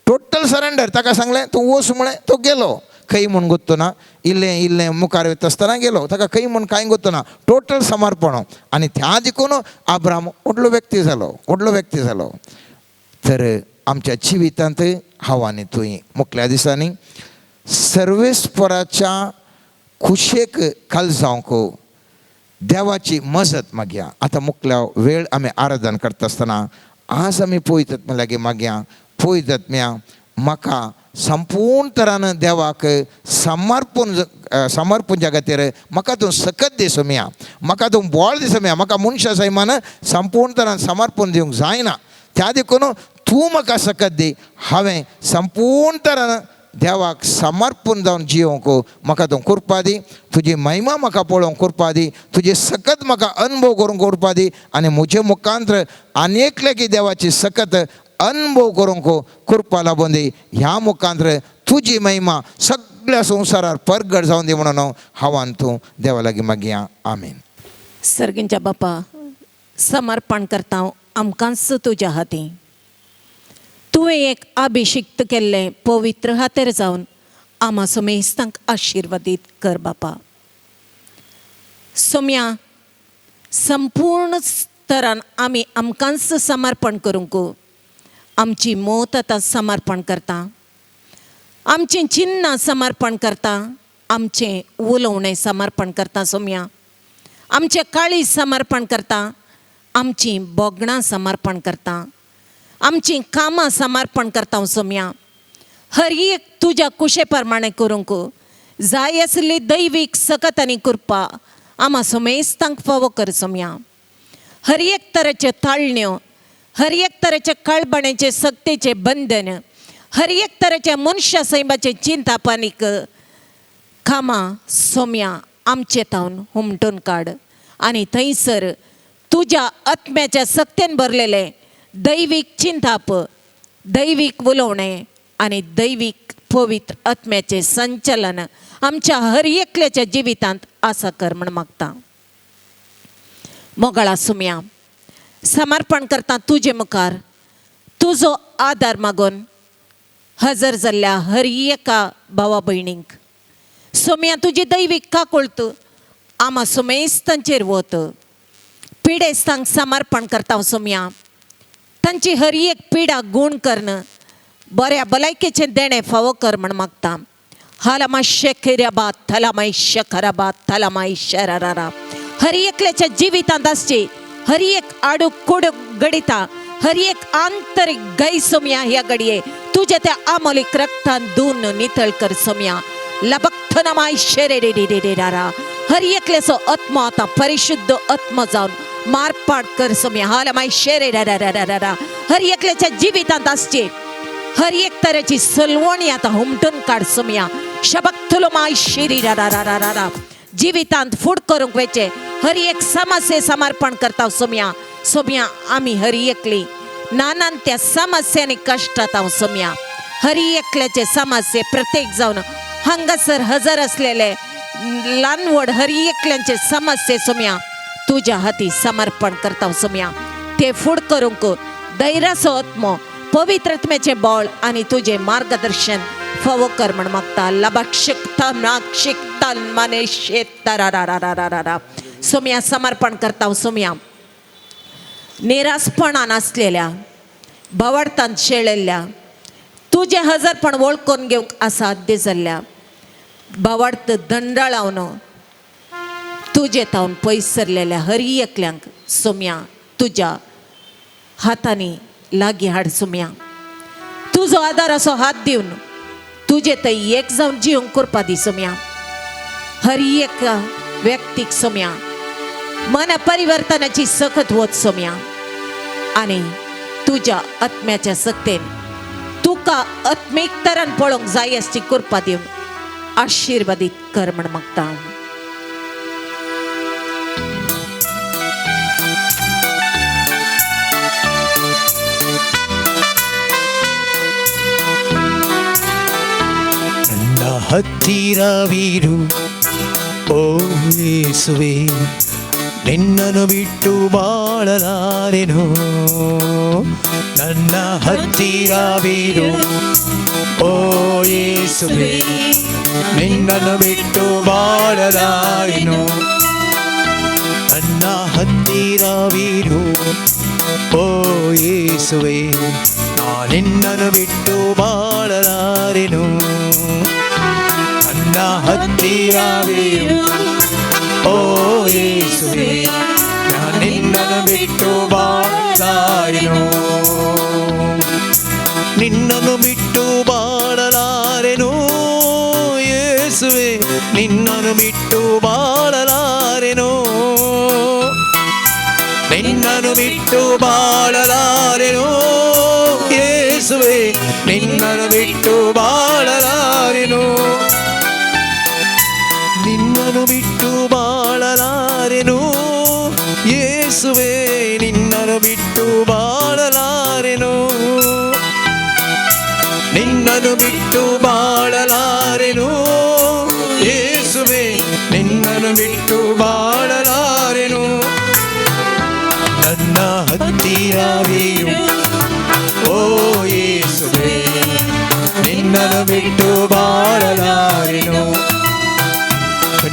E: टोटल सरेंडर. ताका सांगलें तूं वच म्हळें, तो गेलो. खंय म्हूण गोत्तो ना, इल्लें इल्लें मुखार वता आसतना गेलो, ताका खंय म्हूण कांय गोत्तो ना, टोटल समर्पण. आनी त्या देखून आब्राम व्हडलो व्यक्ती जालो, व्हडलो व्यक्ती जालो. तर आमच्या जिवितांत हांव आनी तुवें मुखल्या दिसांनी सर्वेस्पराच्या खुशेक खाल जावंक देवाची मजत मागया. आतां मुखल्या वेळ आमी आराधन करता आसतना आज आमी पवित्र लागीं मागया, पवित्र आत्म्या म्हाका संपूर्ण तरान देवाक समर्पण समर्पणच्या खातीर म्हाका तूं सकत दी सोम्या, म्हाका तूं बळ दी सोम्या, म्हाका मनशा सैमान संपूर्ण तरान समर्पण दिवंक जायना, त्या देखून तूं म्हाका सकत दी, हांवें संपूर्ण तरान देवाक समर्पण जावन जियोंक म्हाका तूं कृपा दी, तुजी महिमा म्हाका पळोवंक कृपा दी, तुजी सकत म्हाका अनुभव करूंक कृपा दी आनी म्हजे मुखांत्र आनी एकले की देवाची सकत अनुभव करूंक कृपा लाबून दी. ह्या मुखांत्र तुजी महिमा सगळ्या संवसारार परगट जावन दी म्हणून हांव आनी तूं देवा लागीं मागया. आमीन.
F: सर्गींच्या बापा, समर्पण करता आमकांच तुज्या हातीं. तुवें एक अभिषिक्त केल्लें पवित्र हातेर जावन आमा समेस्तांक आशिर्वादीत कर बापा. सोम्या संपूर्ण स्तरान आमी आमकांच समर्पण करूंक आमची मोत आतां समर्पण करता, आमचीं चिन्नां समर्पण करता, आमचें उलोवणें समर्पण करता सोम्या, आमचें काळीज समर्पण करता, आमचीं भोगणां समर्पण करता, आमचीं कामां समर्पण करता सोम्या. हर एक तुज्या कुशे प्रमाणें करूंक जाय आसली दैवीक सकत आनी कृपा आमा सोमेस्तांक फावो कर सोम्या. हर एक तरेचे ताळण्यो, हर एक तरेचे काळबाणेचे सक्तेचे बंधन, हर एक तरेचे मनशा सैमाचे चिंतापानीक कामां सोम्या आमचे तावन हुमटून काड आनी थंयसर तुज्या आत्म्याच्या सक्तेन भरलेलें दैवीक चिंताप, दैवीक उलोवणें आनी दैवीक पवित्र आत्म्याचें संचलन आमच्या हर एकल्याच्या जिवितांत आसा कर म्हण मागता. मोगाळा सुम्या, समर्पण करता तुजे मुखार तुजो आदार मागून हजर जाल्ल्या हर एका भावा भयणींक. सोम्या तुजी दैवीक काकुळत आमा सुमेस्तांचेर वत. पिडेस्तांक समर्पण करता सोम्या, तांची हर एक पिडा गूण करून बऱ्या भलायकेचें देणें फावो कर म्हण मागता. हालामा शेखराबा थलामाय शखराबा थलामाय शरारा. हर एकल्याच्या जिवितांत आसची हर एक आडूक कोडूक घडिता, हर एक आंतरीक गै सोम्या ह्या घडये तुज्या त्या आमोलीक रक्तान धुवन नितळ कर सोम्या. लबक्थनमाय शेरे रे रे रे रारा. हर एकल्याचो आत्मो आतां परिशुद्ध आत्मो जावन मारपाट कर सोम्या. हालमाय शेरे रा रा रा रा. हर एकल्याच्या जिवितांत आसची हर एक तरेची सलवणी आतां हुमटून काड सोम्या. शबक्थुलो माय शिरी रा रा रा रा रा. जिवितांत फूड करूंक वेचे हर एक समस्ये समर्पण करता सोम्या. सोम्या आमी हर एकली नानान त्या समस्यांनी कश्टात हांव सोम्या. हर एकल्याचे समस्ये प्रत्येक जावन हांगासर हजर असलेले ल्हान व्हड हर एकल्यांचे समस्ये सोम्या तुज्या हाती समर्पण करता सोम्या. ते फूड करूंक धैर्याचो आत्मो, पवित्र आत्म्याचें बळ आनी तुजें मार्गदर्शन फावो कर म्हण मागता. लबाक्षिकता नाक्षिकता माने शेत रा रा रा रा रा. सोम्या समर्पण करता सोम्या. निरासपणान आसलेल्या भावार्थान शेळेल्ल्या तुजें हजरपण वळखून घेवंक असाध्य जाल्ल्या भावार्थ दंडाळावन तुजे तावन पयस सरलेल्या हर एकल्यांक सोम्या तुज्या हातांनी लागीं हाड सोम्या. तुजो आदार असो हात दिवन तुजे थंय एक जावन जिवंक करपा दी सोम्या. हर एक व्यक्तीक सोम्या मन परिवर्तनाची सकत वत सोम्या आनी तुज्या आत्म्याच्या सक्तेन तुका आत्मीक तरान पळोवंक जाय आसची कृपा दिवन आशिर्वादीत कर म्हण मागता.
C: ನನ್ನ ಹತ್ತಿರವಿರು ಓ ಯೇಸುವೆ, ನಿನ್ನನ್ನು ಬಿಟ್ಟು ಬಾಳಲಾರೆನು. ನನ್ನ ಹತ್ತಿರವಿರು ಓ ಯೇಸುವೆ, ನಿನ್ನನ್ನು ಬಿಟ್ಟು ಬಾಳಲಾರೆನು. ನನ್ನ ಹತ್ತಿರವಿರು ಓ ಯೇಸುವೆ, ನಾ ನಿನ್ನನ್ನು ಬಿಟ್ಟು ಬಾಳಲಾರೆನು. ನನ್ನ ಹತ್ತಿರವಿರು ಓ ಯೇಸುವೆ, ನಾ ನಿನ್ನನ್ನು ಬಿಟ್ಟು ಬಾಳಲಾರೆನು. ನಿನ್ನನ್ನು ಬಿಟ್ಟು ಬಾಳಲಾರೆನು ಯೇಸುವೆ, ನಿನ್ನನ್ನು ಬಿಟ್ಟು ಬಾಳಲಾರೆನು. ನಿನ್ನನ್ನು ಬಿಟ್ಟು ಬಾಳಲಾರೆನು ಯೇಸುವೆ, ನಿನ್ನನ್ನು ಬಿಟ್ಟು ಬಾಳಲಾರೆನು. ನಿನ್ನನ್ನು ಬಿಟ್ಟು ಬಾಳಲಾರೆನು ಯೇಸುವೆ, ನಿನ್ನನ್ನು ಬಿಟ್ಟು ಬಾಳಲಾರೆನು. ನಿನ್ನನ್ನು ಬಿಟ್ಟು ಬಾಳಲಾರೆನು ಯೇಸುವೆ, ನಿನ್ನನ್ನು ಬಿಟ್ಟು ಬಾಳಲಾರೆನು. ನನ್ನ ಹತ್ತಿರವಿರು ಓ ಯೇಸುವೆ, ನಿನ್ನನ್ನು ಬಿಟ್ಟು ಬಾಳಲಾರೆನು.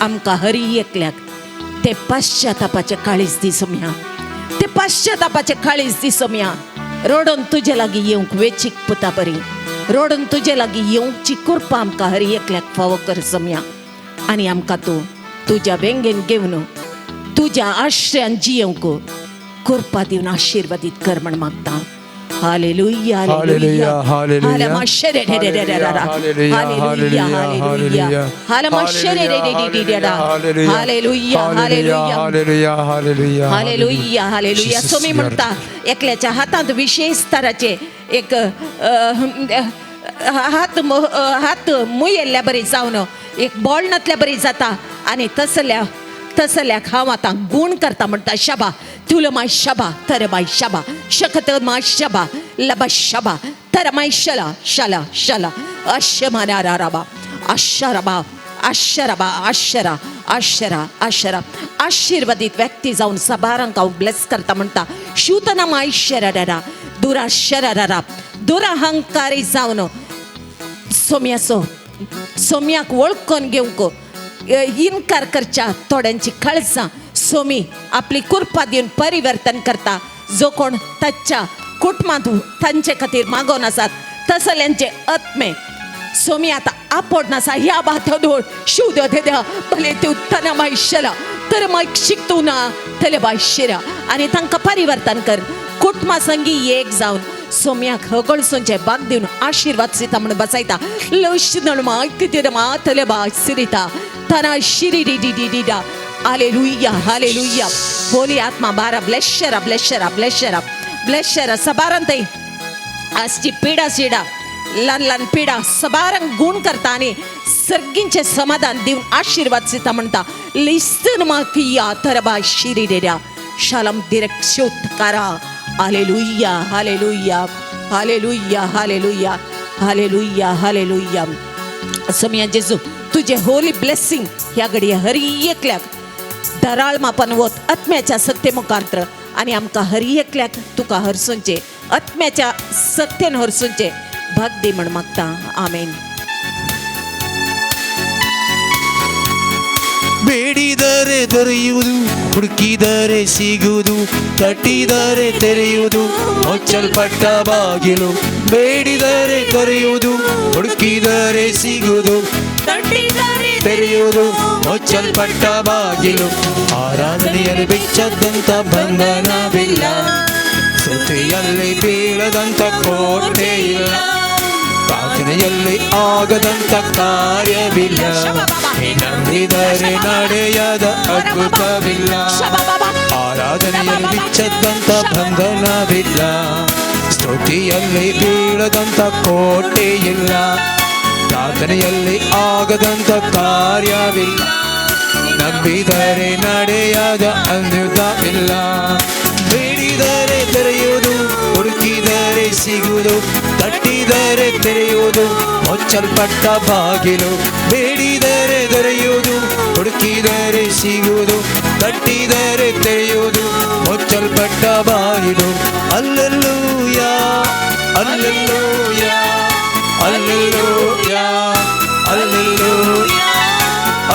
F: आमकां हरी एकल्याक ते पाश्चातापाचे काळीज दी सोम्या, ते पाश्चातापाचे काळीज दी सोम्या. रोडून तुजे लागीं येवंक वेचीक पुता बरी, रोडून तुजे लागीं येवची कृपा आमकां हरी एकल्याक फावो कर सोम्या. आनी आमकां तूं तुज्या वेंगेन घेवन तुज्या आश्रयान जियेवंक कृपा दिवन आशिर्वादीत कर म्हण मागता. Hallelujah,
A: hallelujah, hallelujah. Hallelujah, hallelujah,
F: hallelujah, hallelujah,
A: hallelujah, hallelujah,
F: hallelujah, hallelujah.
A: Jesus,
F: Somi
A: you are
F: म्हणटा एकल्याच्या हातांत विशेष तराचे एक हात हात मुयेल्ल्या बरी जावन एक बोळणांतल्या बरी जाता आनी तसल्या तसल्याक हांव आतां गूण करता म्हणटा. शबा तुल माय शबा तर माय शबा शकत माय शबा लबा शबा तर माय शला शला शला अशमाना राबा अशरबा अशरबा अशरा अशरा अशरा. आशीर्वादीत व्यक्ती जावन सबारांक हांव ब्लेस करता म्हणटा. शूतना माय शरा दुरा शरा दुराहंकारी जावन सोम्याचो सोम्याक वळखून घेवंक इनकार करच्या थोड्यांची काळजां सोमी आपली कृपा दिवन परिवर्तन करता. जो कोण ताच्या कुटुंबांत तांचे खातीर मागोवन आसात तसल्यांचे आत्मे सोमी आतां आपोड नासा. ह्या बातोड शिव देव भले ते उत्तना माय शला तर माय शिकतू ना थले बाय शिरा आनी तांकां परिवर्तन कर. कुटुंबा संगी एक जावन सोम्याक हगळसूनचे बाग दिवन आशिर्वाद सीता म्हणून बसायता. लश मा कितें मा थले बा सिरिता तना शिरी D D D D डा. Hallelujah, hallelujah. होली आत्मा बारा ब्लेशरा ब्लेशरा ब्लेशरा ब्लेशरा सबारांतय आजची पिडा सिडा ल्हान ल्हान पिडा सबारांक गुण करता आनी सर्गींचें समाधान दिवन आशिर्वाद सीता म्हणटा. लिस्तन माकिया तरबा शिरी डेड्या शालम दिरक्षोत्कारा. Hallelujah, hallelujah, hallelujah, hallelujah, hallelujah, hallelujah. Soumya जेजू तुझे होली ब्लेसिंग ह्या घडये हरी एकल्याक दराळ मापान वत आत्म्याच्या सत्ते मुखांत्र आनी आमकां हरी एकल्याक तुका हरसूनचे आत्म्याच्या सत्तेन हरसूनचे भाग दी म्हण मागता. आमेन.
C: ಬೇಡಿದರೆ ದೊರೆಯುವುದು, ಹುಡುಕಿದರೆ ಸಿಗುವುದು, ತಟ್ಟಿದರೆ ತೆರೆಯುವುದು ಮುಚ್ಚಲ್ಪಟ್ಟ ಬಾಗಿಲು. ಬೇಡಿದರೆ ದೊರೆಯುವುದು, ಹುಡುಕಿದರೆ ಸಿಗುವುದು, ತೆರೆಯುವುದು ಮುಚ್ಚಲ್ಪಟ್ಟ ಬಾಗಿಲು. ಆರಾಧನೆಯಲ್ಲಿ ಬಿಚ್ಚದಂತ ಬಂಧನವಿಲ್ಲ, ಸ್ತುತಿಯಲ್ಲಿ ಬೀಳದಂತ ಕೋಟೆ ಇಲ್ಲ, ಪ್ರಾರ್ಥನೆಯಲ್ಲಿ ಆಗದಂತ ಕಾರ್ಯವಿಲ್ಲ, ನಂಬಿದರೆ ನಡೆಯದ ಅದ್ಭುತವಿಲ್ಲ. ಆರಾಧನೆಯಲ್ಲಿ ಬಿಚ್ಚದಂತ ಬಂಧನವಿಲ್ಲ, ಸ್ತುತಿಯಲ್ಲಿ ಬೀಳದಂತ ಕೋಟೆ ಇಲ್ಲ, ಪ್ರಾರ್ಥನೆಯಲ್ಲಿ ಆಗದಂತ ಕಾರ್ಯವಿಲ್ಲ, ನಂಬಿದರೆ ನಡೆಯದ ಅದ್ಭುತವಿಲ್ಲ. ಬೇಡಿದರೆ ತೆರೆಯುವುದು, ಹುಡುಕಿದರೆ ಸಿಗುವುದು, ತಟ್ಟಿದರೆ ತೆರೆಯುವುದು ಮುಚ್ಚಲ್ಪಟ್ಟ ಬಾಗಿಲು. ಬೇಡಿದರೆ ದೊರೆಯುವುದು, ಹುಡುಕಿದರೆ ಸಿಗುವುದು, ತಟ್ಟಿದರೆ ತೆರೆಯುವುದು ಮುಚ್ಚಲ್ಪಟ್ಟ ಬಾಗಿಲು. Alleluia, alleluia, alleluia, alleluia,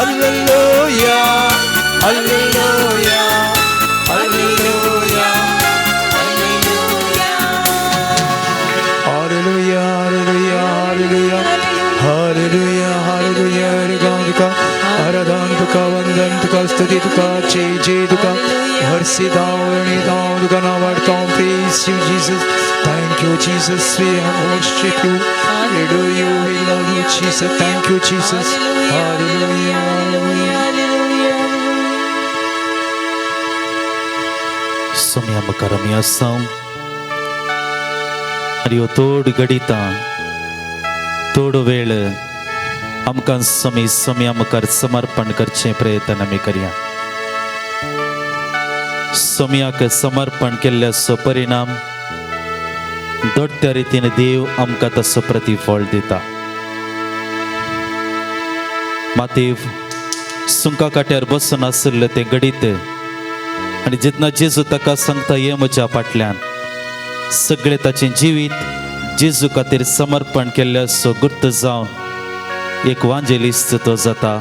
C: alleluia, alleluia, alleluia.
A: Hallelujah, hallelujah, hallelujah, hallelujah, hallelujah. हरिगान तुका आराधन तुका वंदन तुका स्तुति तुका जय जय तुका हर्षिताव रणिताव तुका नाव वाडताव. Praise you Jesus, thank you Jesus, we worship you, we adore you, we love you Jesus, thank you Jesus. Hallelujah, hallelujah.
B: Saumya मुखार आमी आसा आनी ह्यो थोड घडितां थोडो वेळ आमकां सोमी सोम्या मुखार समर्पण करचें प्रयत्न आमी करया. सोम्याक समर्पण केल्ल्याचो परिणाम दोट्ट्या रितीन देव आमकां तसो प्रतिफळ दिता. मातेव सुंका काट्यार बसून आशिल्लें तें घडीत आनी जेन्ना जेजू ताका सांगता ये म्हज्या फाटल्यान, सगळें ताचें जिवीत जेजू खातीर समर्पण केल्ल्याचो गुर्त जावन एक वांजेलिस्त तो जाता.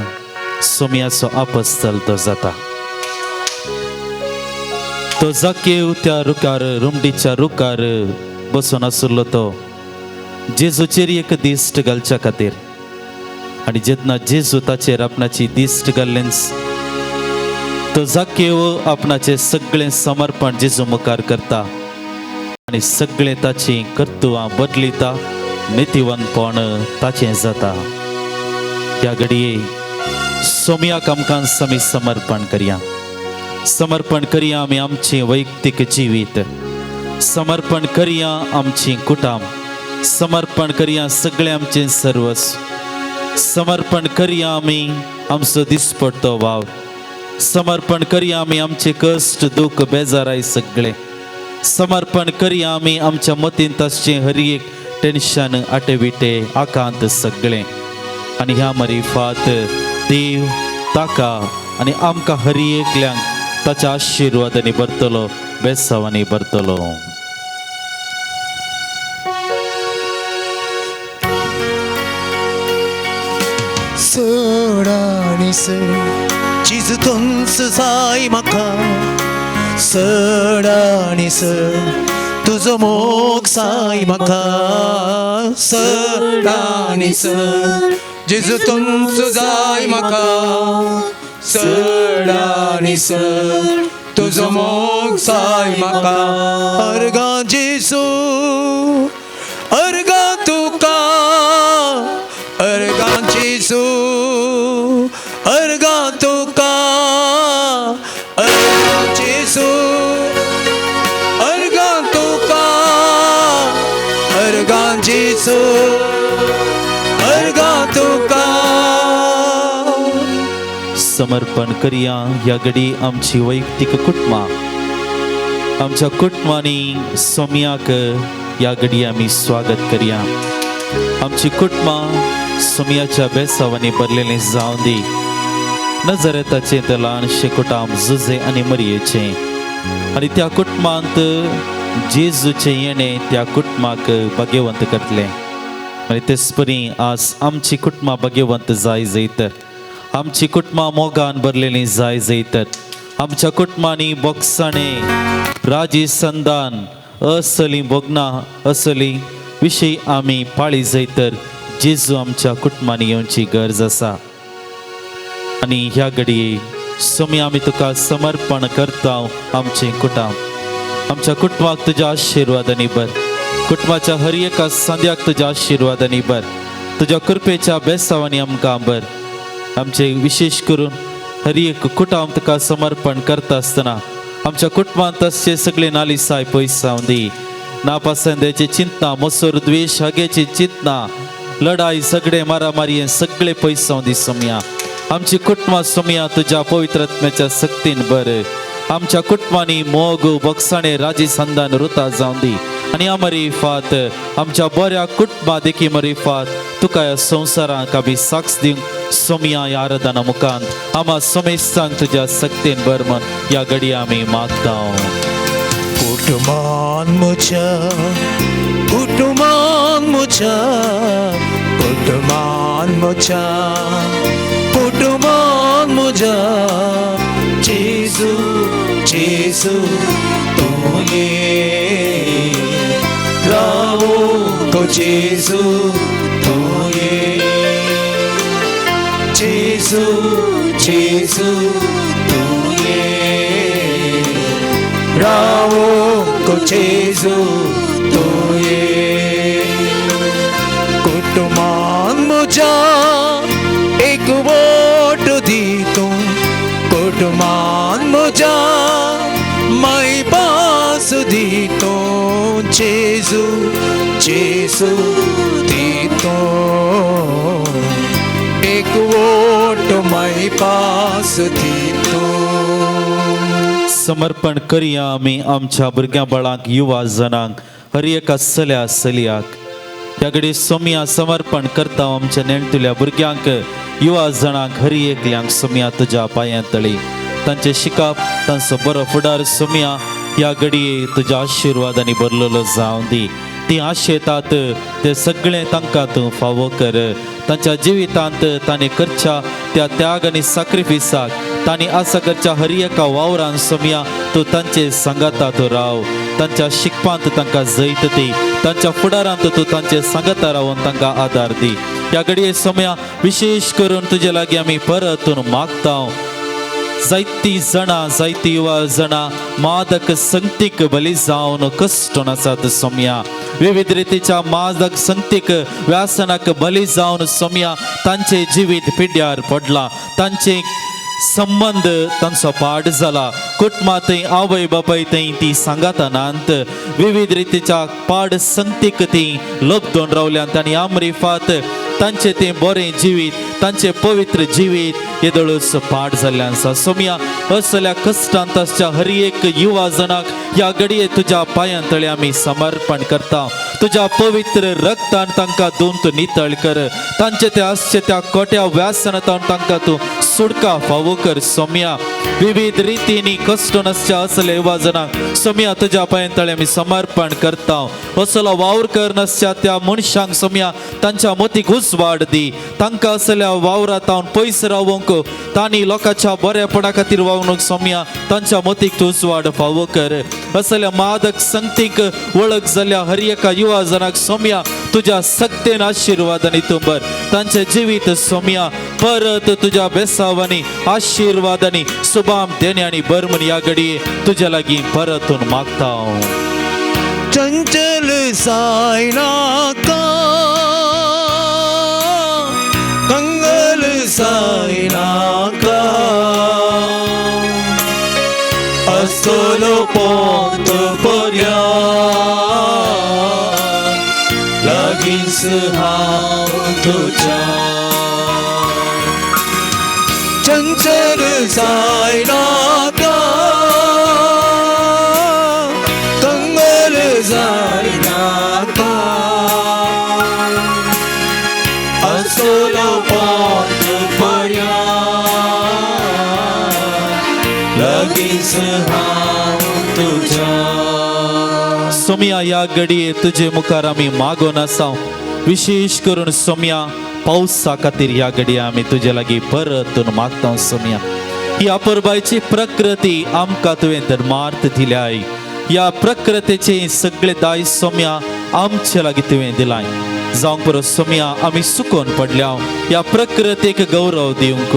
B: सोम्याचो आपस्तल तो जाता. तो जाकेव त्या रुखार, रुमडीच्या रुखार बसून आशिल्लो तो जेजूचेर एक दिश्ट घालच्या खातीर. आनी जेन्ना जेजू ताचेर आपणाची दिश्ट घाल्लेंच तो जाकेव आपणाचें सगळें समर्पण जेजू मुखार करता आनी सगळें ताचीं कर्तुवां बदलिता, नितीवंतपण ताचें जाता. ह्या घडये सोम्याक आमकां आमी समर्पण करया. समर्पण करया आमी आमचें वैयक्तीक जिवीत, समर्पण करया आमचीं कुटाम, समर्पण करया सगळें आमचें सर्वस्व, समर्पण करया आमी आमचो दिसपडतो वावर, समर्पण करया आमी आमचे कश्ट दुःख बेजाराय सगळें, समर्पण करया आमी आमच्या मतींत आसचें हर एक टेन्शन आटेविटे आकांत सगळें. आनी ह्या मरिफात देव ताका आनी आमकां हर एकल्यांक ताच्या आशिर्वादांनी भरतलो, बेसावांनी भरतलो.
A: चड आनी चड जेजू तुमचो जाय म्हाका, चड आनी चड तुजो मोग जाय म्हाका, चड आनी चड जेजू तुमचो जाय म्हाका, चड आनी चड तुजो मोग जाय म्हाका. अर्गां जेजू, अर्गां तुका, अर्गां जेजू, अर्गां तुका, अर्गां जेजू, अर्गां तुका, अर्गां जेजू, अर्गां तुका.
B: समर्पण करया ह्या घडी आमची वैयक्तीक कुटुंबां, आमच्या कुटुंबांनी सोम्याक ह्या घडी आमी स्वागत करया. आमची कुटुंबां सोम्याच्या बेसावांनी भरलेलीं जावं दी. नजरेताचें तें ल्हानशें कुटाम जुजे आनी मरयेचें, आनी त्या कुटुंबांत जेजूचें येणें त्या कुटुंबाक भाग्यवंत करतलें. आनी तेच परी आज आमची कुटुंबां भाग्यवंत जाय जैत, आमची कुटुंबां मोगान भरलेलीं जाय जैत, आमच्या कुटुंबांनी बोगसाणें राजी संदान असली भोगनां असली विशय आमी पाळी जैत तर जेजू आमच्या कुटुंबांनी येवची गरज आसा. आनी ह्या घडये सोमी आमी तुका समर्पण करता आमचें कुटुंब, आमच्या कुटुंबाक तुज्या आशिर्वादांनी भर, कुटुंबाच्या हर एका सांद्याक तुज्या आशिर्वादांनी भर, तुज्या कृपेच्या बेसावांनी आमकां भर. आमचे विशेश करून हर एक कुटुंब तुका समर्पण करता आसतना आमच्या कुटुंबांत आसचे सगळे नालिसाय पयस जावं दी. नापासंद्याची चिंतना, मसूर द्वेश हगेची चिंतना, लढाई सगळे मारामारी हे सगळे पयस जावं दी सोमया. आमची कुटुंबां सोमया तुज्या पवित्र आत्म्याच्या सक्तीन बर. आमच्या कुटुंबांनी मोग बक्षाणे राजी संदान रुता जावं दी. आनी मरीफात आमच्या बऱ्या कुटुंबा देखी मरीफात तुका ह्या संवसाराक आमी साक्ष दिवंक सोमया ह्या आराधना मुखांत आमा सोमेस्तांक तुज्या सक्तीन बर म्हण ह्या घडये आमी मागता.
A: कुटुंबान म्हज्या, कुटुंबान म्हज्या, कुटुंबान म्हज्या, कुटुंबान म्हज्या, जेजू जेजू तूं ये, रावो को जेजू तूं ये, जेजू जेजू तूं ये, रावो को जेजू तूं ये. कुटुंबान म्हज्या एक वोट दी तूं, कुटुंबान म्हज्या माय पास दी तूं, जेजू जेजू दी तूं, एक वोट माय पास दी तूं.
B: समर्पण करया आमी आमच्या भुरग्यां बाळांक, युवा जणांक, हर एका चल्या चलयाक. ह्या घडये सोमया समर्पण करता आमच्या नेणटुल्या भुरग्यांक, युवा जणांक, हर एकल्यांक सोमया तुज्या पांयां तळी. तांचें शिकप, तांचो बरो फुडार सोमया ह्या घडये तुज्या आशिर्वादांनी भरलेलो जावं दी. ती आशेतात ते सगळें तांकां तूं फावो कर. तांच्या जिवितांत ताणें करच्या त्या त्याग आनी साक्रिफिसाक तांणी आसा करच्या हर एका वावरान सोमया तूं तांचे सांगाता तूं राव. तांच्या शिकपांत तांकां जैत दी, तांच्या फुडारांत तूं तांचे सांगाता रावन तांकां आदार दी. ह्या घडये सोमया विशेश करून तुजे लागीं आमी परतून मागता. जायती जाणां, जायती युवा जाणां मादक संगतीक बली जावन कश्टून आसात सोमया. विविध रितीच्या मादक संगतीक व्यासनाक बली जावन सोमया तांचे जिवीत पिड्ड्यार पडलां, तांचे संबंद तांचो पाड जाला. कुटुंबा थंय आवय बापाय थंय ती सांगाता नात. विविध रितीच्या पाड संगतीक ती लब्दोन रावल्यात आनी आमरिफात तांचे तें बरें जिवीत, तांचे पवित्र जिवीत येदोळच पाड जाल्लें आसा. सोमया असल्या कश्टांत आसच्या हर एक युवा जणाक ह्या घडये तुज्या पांयां तळे आमी समर्पण करता. तुज्या पवित्र रक्तान तांकां धुवन तूं नितळ कर. तांचे ते आसचे त्या कोट्या व्यासनांत तांकां तूं सुटका फावो कर सोमया. विविध रितींनी कश्ट आसच्या असल्या युवा जणांक सोमया तुज्या पांयां तळे आमी समर्पण करता. असलो वावर कर नासच्या त्या मनशांक सोमया तांच्या मतीक उजवाड दी. तांकां असल्या वावरांत पयस रावंक, तांणी लोकांच्या बरेपणा खातीर वावरूंक सोमया तांच्या मतीक तूं उजवाड फावो कर. असल्या मादक संगतीक वळख जाल्ल्या हर एका युवा जणाक सोमया तुज्या सक्तेन आशिर्वादांनी तुंबर. तांचें जिवीत सोमया परत तुज्या बेसावांनी आशिर्वादांनी सुबाम देण्यांनी भर म्हूण ह्या घडये तुज्या लागीं परतून मागता हांव.
A: चंचल जायनाका, कंगल जायनाका, असलो पोंत पर्या लागींच हांव तुज्या. चंचल जायनाका, कंगल जायनाका, असलो पोंत पर्या लागींच हांव तुज्या.
B: सोमया ह्या घडये तुजे मुखार आमी मागोन आसा. विशेश करून सोमया पावसा खातीर ह्या घडये आमी तुजे लागीं परतून मागता. सोमया ही अपुरबायची प्रकृती आमकां तुवें धर्मार्थ दिल्याय. ह्या प्रकृतीचे सगळे दायज सोमया आमचे लागीं तुवें दिलाय. जावंक पुरो सोमया आमी सुकोन पडल्या ह्या प्रकृतीक गौरव दिवंक,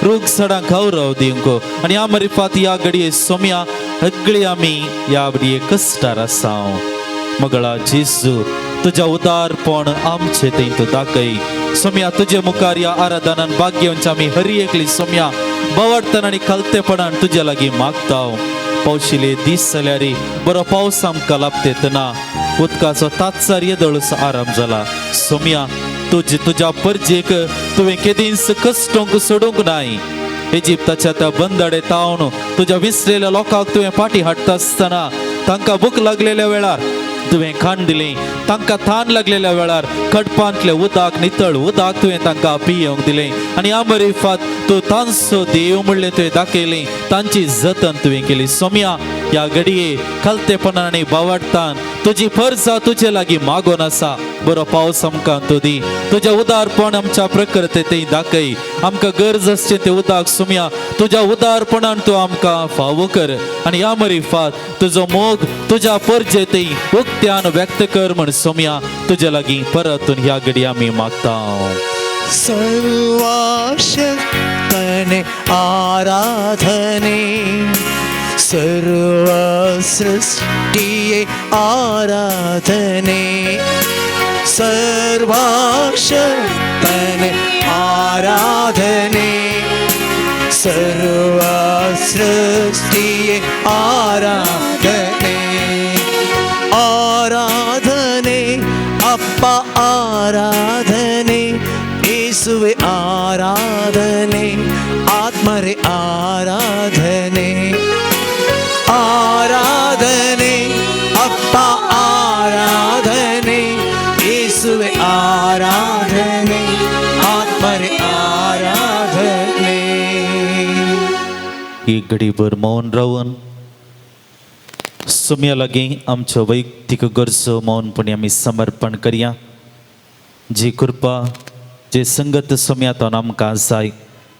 B: रूख झाडांक गौरव दिवंक. आनी ह्या मरिफात ह्या घडये सोमया सगळी आमी ह्या घडये कश्टार आसा. मगळा जेजू तुज्या उदारपण आमचे थंय तूं दाखय. सोमया तुजे मुखार ह्या आराधनान भाग घेवचे आमी हर एकली सोमया बवडताना आनी खालतेपणान तुज्या लागीं मागता. पावशिले दीस जाल्यार बरो पावस आमकां लाभतेतना उदकाचो तात्सार येदोळच आराम जाला. सोमया तुजे तुज्या परजेक तुवें केदींच कश्टोंक सोडूंक नाय. इजिप्ताच्या त्या बंदडे तावन तुज्या विसरलेल्या लोकांक तुवें फाटी हाडटा आसतना तांकां भूक लागलेल्या वेळार तुवें खाण दिलें. तांकां थान लागलेल्या वेळार खडपांतलें उदक, नितळ उदक तुवें तांकां पियोवंक दिलें. आनी आमरिफात तूं तांचो देव म्हणलें तुवें दाखयलें. तांची जतन तुवें केली. सोमया ह्या घडये खालतेपणान आनी बावडतान तुजी फर्जा तुजे लागीं मागोन आसा. बरो पावस आमकां तूं दी. तुज्या उदारपण आमच्या प्रकृतींत दाखय. आमकां गरज आसचें तें उदक सोमया तुज्या उदारपणान तूं आमकां फावो कर. आनी ह्या मरिफात तुजो मोग तुज्या परजे थंय उक्त्यान व्यक्त कर म्हण सोमया तुज्या लागीं परतून ह्या घडये आमी मागता.
A: सर्वशक्तने आराधने, सर्व सृष्टिये आराधने, सर्वशक्तने आराधने, सर्व सृष्टिये आराधने, आराधने अप्पा आराधने, येसुवे आराधने, आत्मरे आराधने, आराधने अप्पा आराधने, येसुवे आराधने, आत्मरे आराधने.
B: एक घडीभर मौन रावन सोमया लागीं आमच्यो वैयक्तीक गरजो मौनपणी आमी समर्पण करया. जी कृपा जे संगत सोमया तो आमकां जाय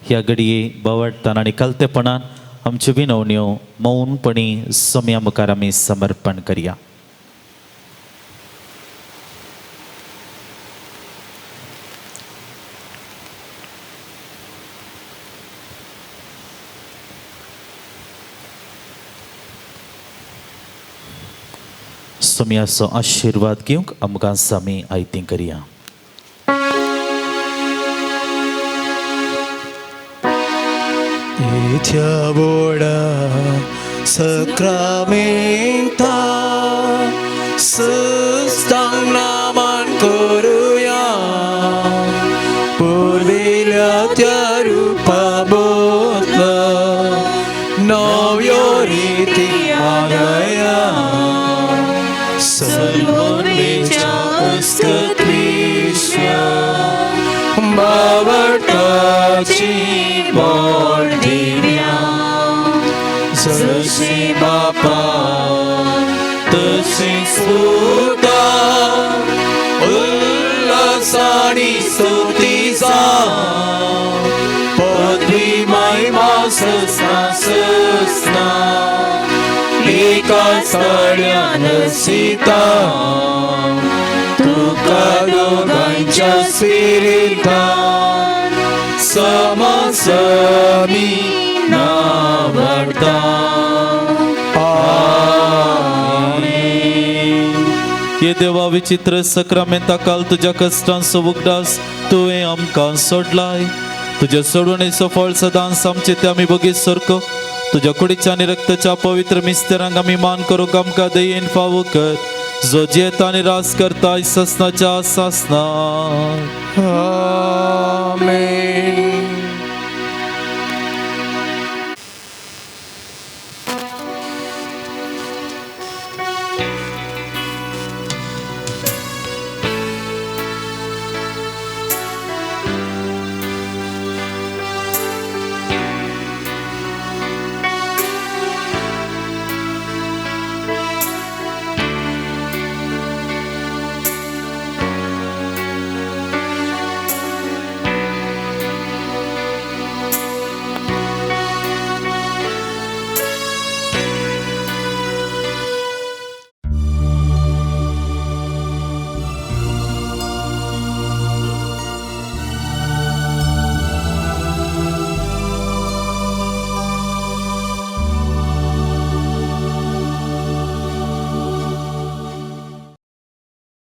B: ह्या घडये बावडतान आनी कलतेपणान आमच्यो विनवण्यो मौनपणी सोम्या मुखार आमी समर्पण करया. सोम्याचो आशिर्वाद घेवंक आमकां सामी आयती करया.
A: इथ्या बोडा सक्रामेंता सुस्तांग नामान करुया पुर्विल्या त्या रुपा बोतला नव्यो रिती मागया सर्वमेच्या उस्कत्विश्या बावटाची बोल दिव्या जशी बापा तशी सुता उल्हासानी स्तुती जा पदवी महिमा ससना ससना एका साड्यान सीता तुका दोगांच्या स्पिरितान समसमी नावडता.
B: हे देवा विचित्र सक्रामेंता काल तुज्या कश्टांचो उगडास तुवें आमकां सोडलाय. तुज्या सोडवणेचो फळ सदांच आमचे ते आमी बगीत सारको तुज्या कुडीच्या आनी रक्ताच्या पवित्र मिस्तेरांक आमी मान करूंक आमकां दयेन फावो कर, जो जियेता आनी राज करता ससनाच्या सासना.
A: आमेन.